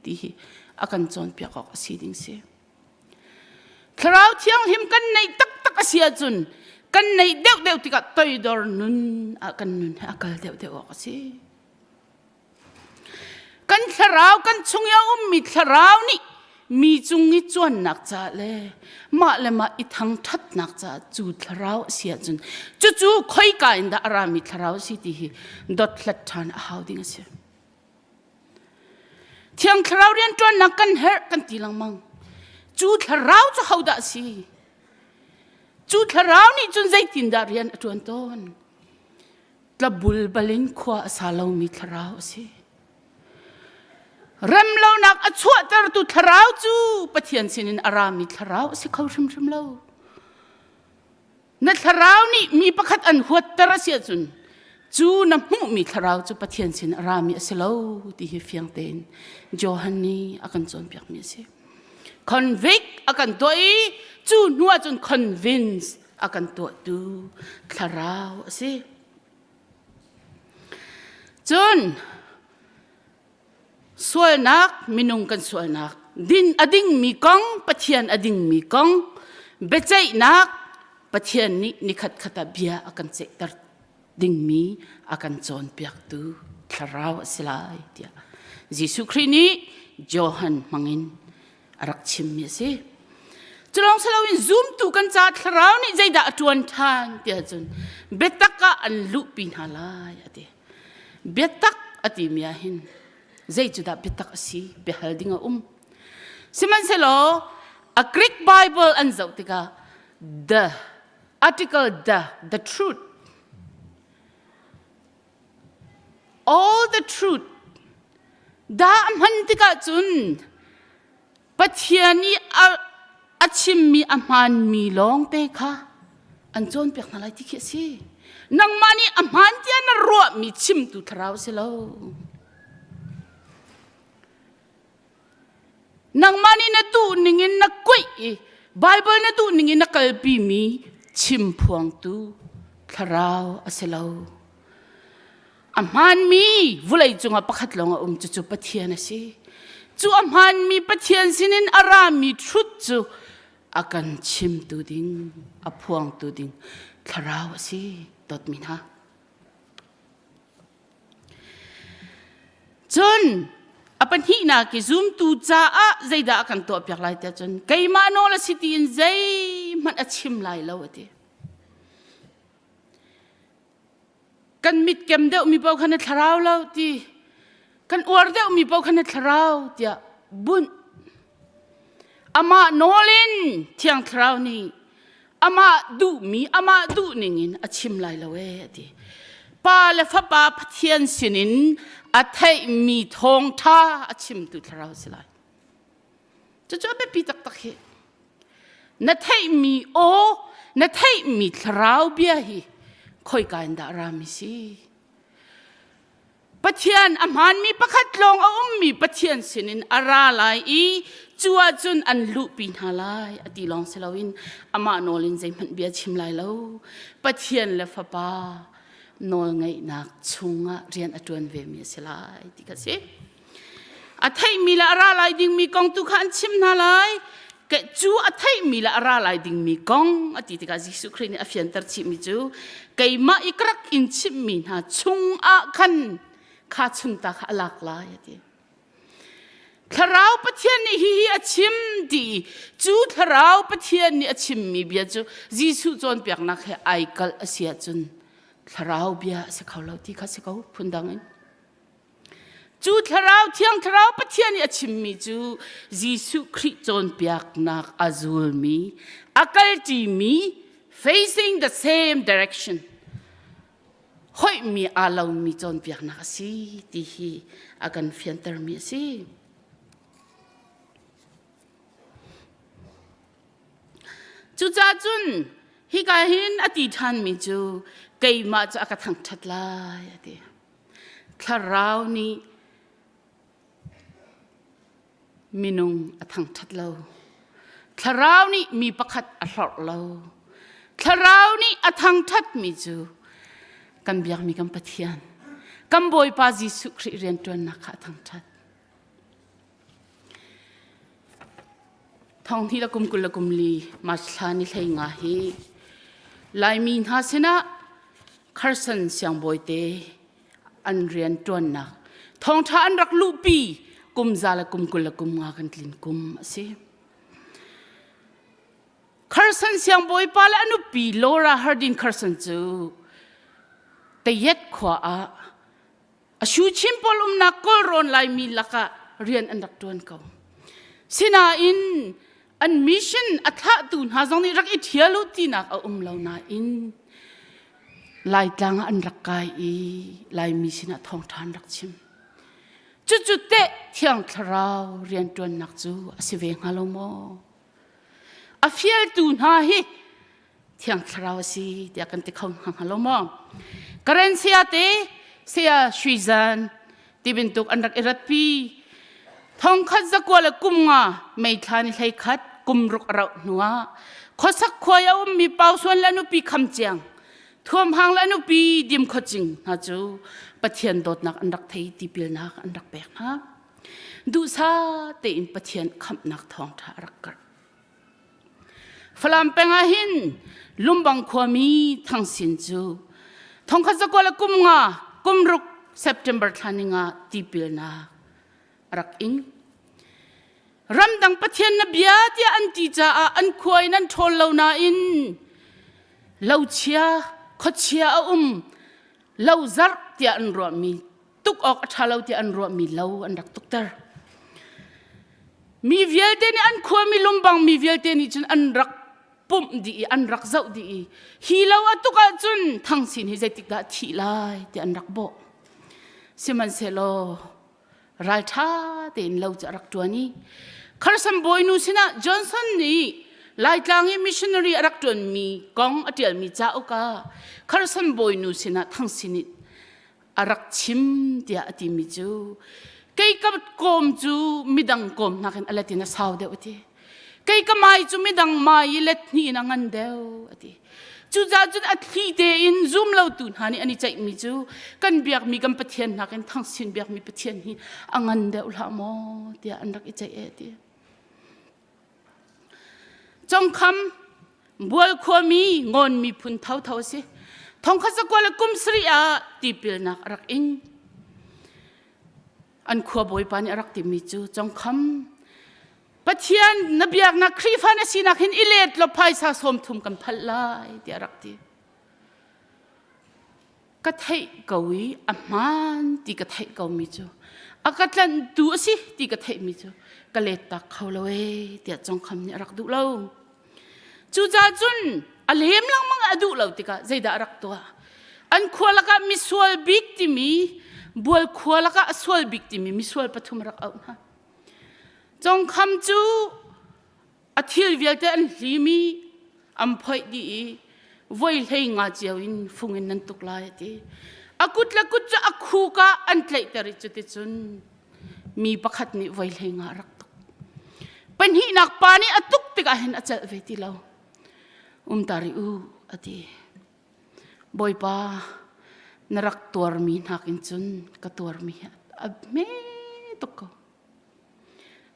ti hi a kan cawnpiak awk a si ding si. Thlarau Thianghlim kan neih taktak a si ahcun kan neih deuhdeuh tikah toidor nun ah kan nun he a kal deuhdeuh awk a si. Kan thlarau kan chung i a ummi thlarau nih mi cung i cuannak caah le mah le mah i thangṭhatnak caah cu thlarau a si ahcun cucu khoika in dah a rami thlarau a si ti hi dothlat ṭhan a hau ding a si. Thiang Thlarau rianṭuannak kan herh kan ti lengmang. Cu thlarau cu hodah a si? Cu thlarau nih cun zeitindah rian a ṭuan tawn? Tlabul balin khua a sa lomi thlarau a si. Remlonak a chuahtertu thlarau cu Pathian sinin a rami thlarau a si kho hrimhrim lo. Na thlarau nih mi pakhat an huatter a si ahcun cu na hmuhmi thlarau cu Pathian sin a rami a si lo ti hi fiang tein Johan nih a kan cawnpiakmi a si. Convict a kan tuah i cu hnu ahcun convince a kan tuahtu thlarau a si. Cun Sualnak, minung kan sualnak, din a dingmi kong, Pathian a dingmi kong, biaceihnak, Pathian nih nikhat khat ah bia a kan ceihter dingmi a kan cawnpiaktu thlarau a si lai tiah Jesuh Khrih nih Johan hmangin a rak chimmi a si. Culawng siloin zumtu kan ca thlarau nih zeidah a ṭuan ṭhan tiah cun biatak ah an luhpi hna lai a ti. Biatak a timi ah hin zei cu dah biatak a si biahal ding a um. Sihmanhsehlaw a Greek Bible an zoh tikah the article the the truth all the truth dah a hman tikah cun Pathian i a, a chimmi a hmaanmi lawngte kha an cawnpiak hna lai ti khi a si. Nangmah nih a hmaan tiah na ruahmi chimtu thlarau si lo. Nangmah nih na duh ningin na kuih i Baibal na duh ningin na kalpimi chimphuangtu thlarau a si lo. A hmaanmi vawlei cungah pakhat lawng a um cucu Pathian a si. Cu a hmaanmi Pathian sinin a rami truth cu a kan chimtu ding, a phuangtu ding thlarau a si, dawtmi hna. Cun a pahnihnak i zumtu caah zeidah a kan tuahpiak lai tiah cun keimah nawl a si tiin zeihmanh a chim lai lo a ti. Kan mit kem deuhmi paoh kha na thlarau lo ti kan uar deuhmi paoh kha na thlarau tiah bunh amah nawl in thiang thlarau nih amah duhmi amah duh ningin a chim lai lo ee a ti pa le fapa pathian sinin a theihmi thawngṭha a chimtu thlarau si lai Cucu a biapi taktak hi. Na theihmi aw, na theihmi thlarau bia hi khoika in dah rami si? Pathian a hmaanmi pakhat lawng a ummi Pathian sinin a ra lai i cu ahcun an luhpi hna lai a ti lawng si loin amah nawl in zeihmanh bia chim lai lo. Pathian le Fapa nawlngeihnak chungah rian a ṭuan vemi a si lai ti kha si. A theihmi le a ra lai dingmi kong tu kha an chim hna lai. Cu a theihmi le a ra lai dingmi kong a ti tikah Jesuh Khrih nih a fianter chihmi cu keimah i ka rak in chimhmi hna chungah khan kha chung ta kha a lak lai a ti. Thlarau Pathian nih hihi a chim ti i cu Thlarau Pathian nih a chimmi bia cu Jesuh cawnpiaknak he ai kalh a si ahcun Thlarau bia a si kho lo ti kha si ko phundang in. Cu Thlarau Thiang Thlarau Pathian nih a chimmi cu Jesuh Khrih cawnpiaknak a zulmi, a kalṭimi, facing the same direction hoihmi aa lomi cawnpiaknak a si ti hi a kan fiantermi a si. Cucaah cun hika hin a ti ṭhanmi cu keimah cu a ka thangṭhat lai a ti. Thlarau nih Minung a thangṭhat lo. Thlarau nih mi pakhat a hlorh lo. Thlarau nih a thangṭhatmi cu kan biakmi kan Pathian, kan Bawipa Jesuh Khrih rianṭuannak kha a thangṭhat. Thong hnih le kum 20 le kum li March thla ni hlei nga hi Laimi hna sinah Carson siangbawi te an rian ṭuannak thawngṭha an rak luhpi kum za le kum 20 le kum nga kan tlin kum a si. Carson siangbawipa le a nupi Laura Hardin Carson cu Tayet khua ah a Shuchin pawl umnak Kawlrawn Laimi lakah rian an rak ṭuan ko. Sinain an mission a thlahtu hna zong nih rak i ṭhial u tinak a um lo nain Laitlang ah an rak kai i Laimi sinah thawngṭha an rak chim. Cucu teh Thiang Thlarau rianṭuannak cu a si ve hnga lo maw? A fialtu hna hi Thiang Thlarau a si tiah kan ti kho hnga lo maw? Karen saya te saya Shui Zan ti bantuk an rak i ratpi. Thongkhat zakua le kum nga mei thla ni hlei khat kum ruk a rauh hnuah khuasak khuai a ummi Pausuan le nupi Kham Ciang Thuam Hang le nupi Dim Khaw Cing hna cu Pathian dawtnak an rak thei tipilnak an rak pek hna. Duhsa tein Pathian khamhnak thawngṭha a rak karh. Falam peng ah hin Lumbang khuami Thang Sin cu thongkhat zakua le kum nga kum ruk September thla ni nga tipilnak a rak ing. Ramdang Pathian na bia tiah an ti caah an khua in an ṭhawl lo nain lochia khuachia a um lo zarh tiah an ruahmi tuk awk a ṭha lo tiah an ruahmi lo an rak tukter. Mi vialte nih an khuami lumbang mi vialte nih cun an rak pumh dih i an rak zoh dih i hi lo a tuk ahcun Thang Sin hi zeitik dah thih lai tiah an rak bawh. Sihmanhsehlaw ralṭha tein lo cu a rak ṭuan i Kharsam bawinu sinah Johnson nih Laitlang i missionary a rak ṭuanmi kong a ṭialmi cauk ah Kharsam bawinu sinah Thang Sin nih a rak chim tiah a timi cu kei ka kawm cu midang kawm nakin a let in a sau deuh a ti kei ka mai cu midang mai i let hnih in a ngan deuh a ti cucaah cun a thli tein zum lotu hna nih an i ceihmi cu kan biakmi kan Pathian nakin thangsin biakmi Pathian hi a ngan deuh hlah maw tiah an rak i ceih e a ti Congkham Bual khuami Ngawn miphun thotho a si. Thongkhat zakua le kum sarih ah tipilnak a rak ing. An khua bawipa nih a rak timi cu Congkham Pathian na biaknak Khrihfa na sinak hin i let law phaisa sawm thum kan phalh lai tiah a rak ti. Ka theih ko i a hmaan ti ka theih ko mi cu a ka tlanhtu a si ti ka theih mi cu ka let tak kho lo ee tiah Congkham nih a rak duh lo. Cucaah cun a lem lengmang a duh lo tikah zeidah a rak tuah? An khua lakah misual bik timi bual khua lakah a sual bik timi misual pathum a rak auh hna. Congkham cu a thil vialte an hlim i an phoih dih i voi hlei nga cio in fung in nan tuk lai a ti. A kut le kut cu a khuk ah an tlaihter i cuticun mi pakhat nih voi hlei nga a rak tuk. Pahnihnak pa nih a tuk tikah hin a celh ve ti lo. Um ta rih u a ti. Bawipa na rak tuarmi nakin cun ka tuarmi hi a hme tuk ko.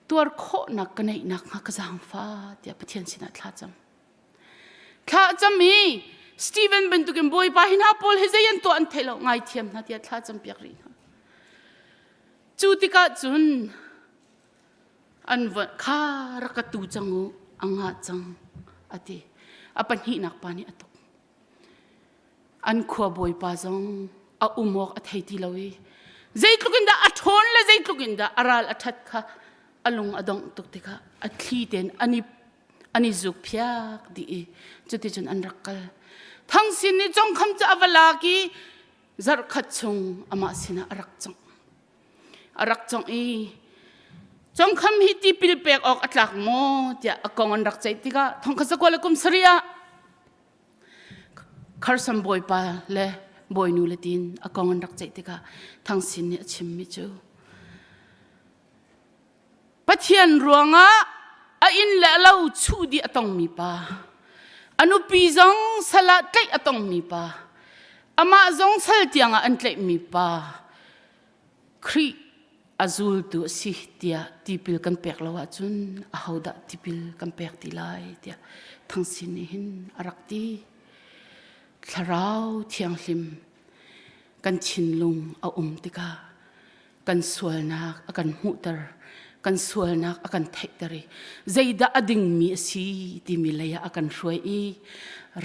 Tuar khawhnak ka neihnak hnga ka zaangfa tiah Pathian sinah thla cam. Thla cam i Stephen bantukin Bawipa hi hna pawl hi zei an tuah an thei lo ngaithiam hna tiah thla cam piak rih hna. Cu tikah cun. An va kha rak ka tu cang u a ngah cang a ti. A pahnihnak pa nih a tuk. An khua bawipa zong a um awk a thei ti lo i zeitluk in dah a ṭhawn le zeitluk in dah a ral a ṭhat kha a lung a dongh tuk tikah a thli tein an i an i zuk phiak dih i cuticun an rak kal. Thang Sin nih Congkham cu a va lak i zarh khat chung amah sinah a rak congh. A rak congh i Congkham hi tipil pek awk a tlak maw tiah a kong an rak ceih tikah thongkhat zakua le kum sarih ah Kharsam bawipa le bawinu le tiin a kong an rak ceih tikah Thang Sin nih a chimmi cu Pathian ruangah a inn le a lo chuh dih a tongmi pa, a nupi zong sal ah tlaih a tongmi pa, amah zong sal tiangah an tlaihmi pa, Khrih a zultu a si tiah tipil kan pek lo ahcun ahodah tipil kan pek ti lai tiah Thang Sin nih hin a rak ti. Thlarau Thianghlim kan thinlung a um tikah kan sualnak a kan hmuhter kan sualnak a kan theihter i zeidah a dingmi a si timi lei ah a kan hruai i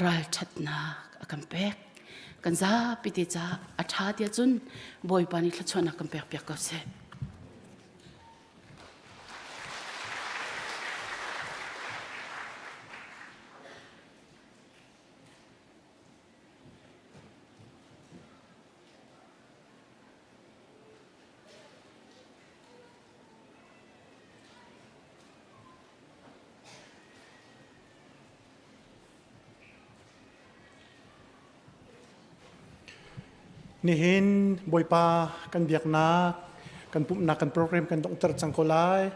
ralṭhatnak a kan pek kan zapi te caah a ṭha tiah cun Bawipa nih thluachuahnak kan pek piak ko seh. Nihin Bawipa kan biaknak, kan pumhnak, kan program kan donghter cang ko lai.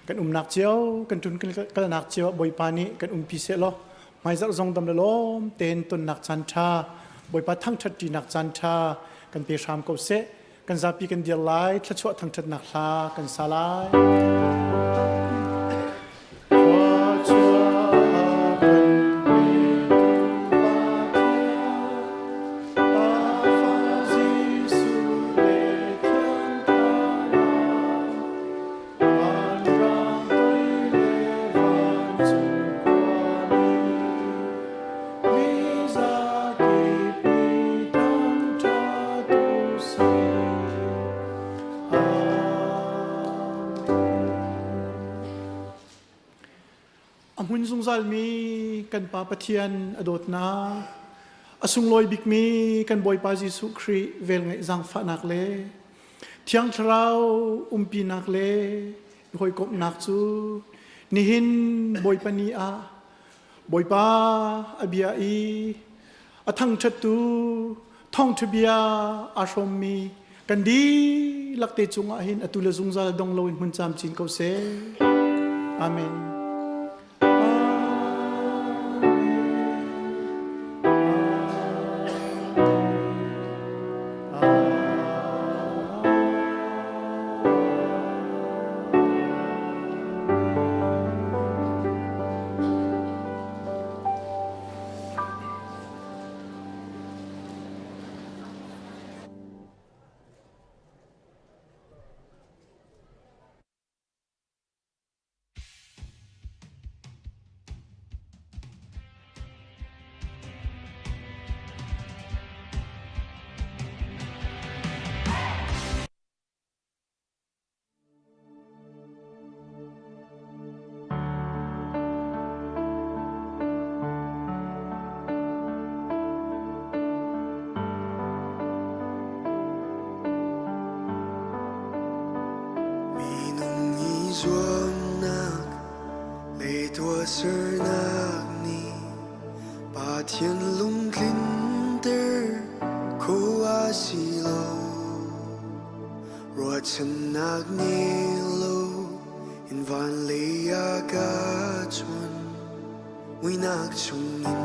Kan umnak cio, kan ṭun kalnak cio ah Bawipa nih kan umpi seh law hmaizarh zong dam le lawm tein tonnak caan ṭha, Bawipa thangṭhat ṭinak caan ṭha kan pe hram ko seh. Kan zapi kan dir lai, thluachuah thangṭhatnak hla kan sa lai. A hmun zungzalmi kan Pa Pathian a dawtnak, a sunglawi bikmi kan Bawipa Jesuh Khrih velngeih zaangfahnak le Thiang Thlarau umpinak le hawikomhnak cu nihin Bawipa ni ah Bawipa a bia i a thangṭhattu thawngṭha bia aa hrawmmi kan dihlak te cungah hin atu le zungzal dong loin hmun camcin ko seh. Amen. Minung i zuamnak le tuahsernak nih Pathian lungtlinter kho a si lo. Ruahchannak ngei lo in van lei ah ka chuan. Muihnak chungin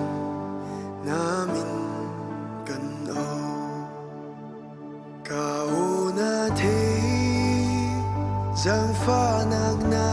na min kan au. Ka aw na thei, zaangfahnak na.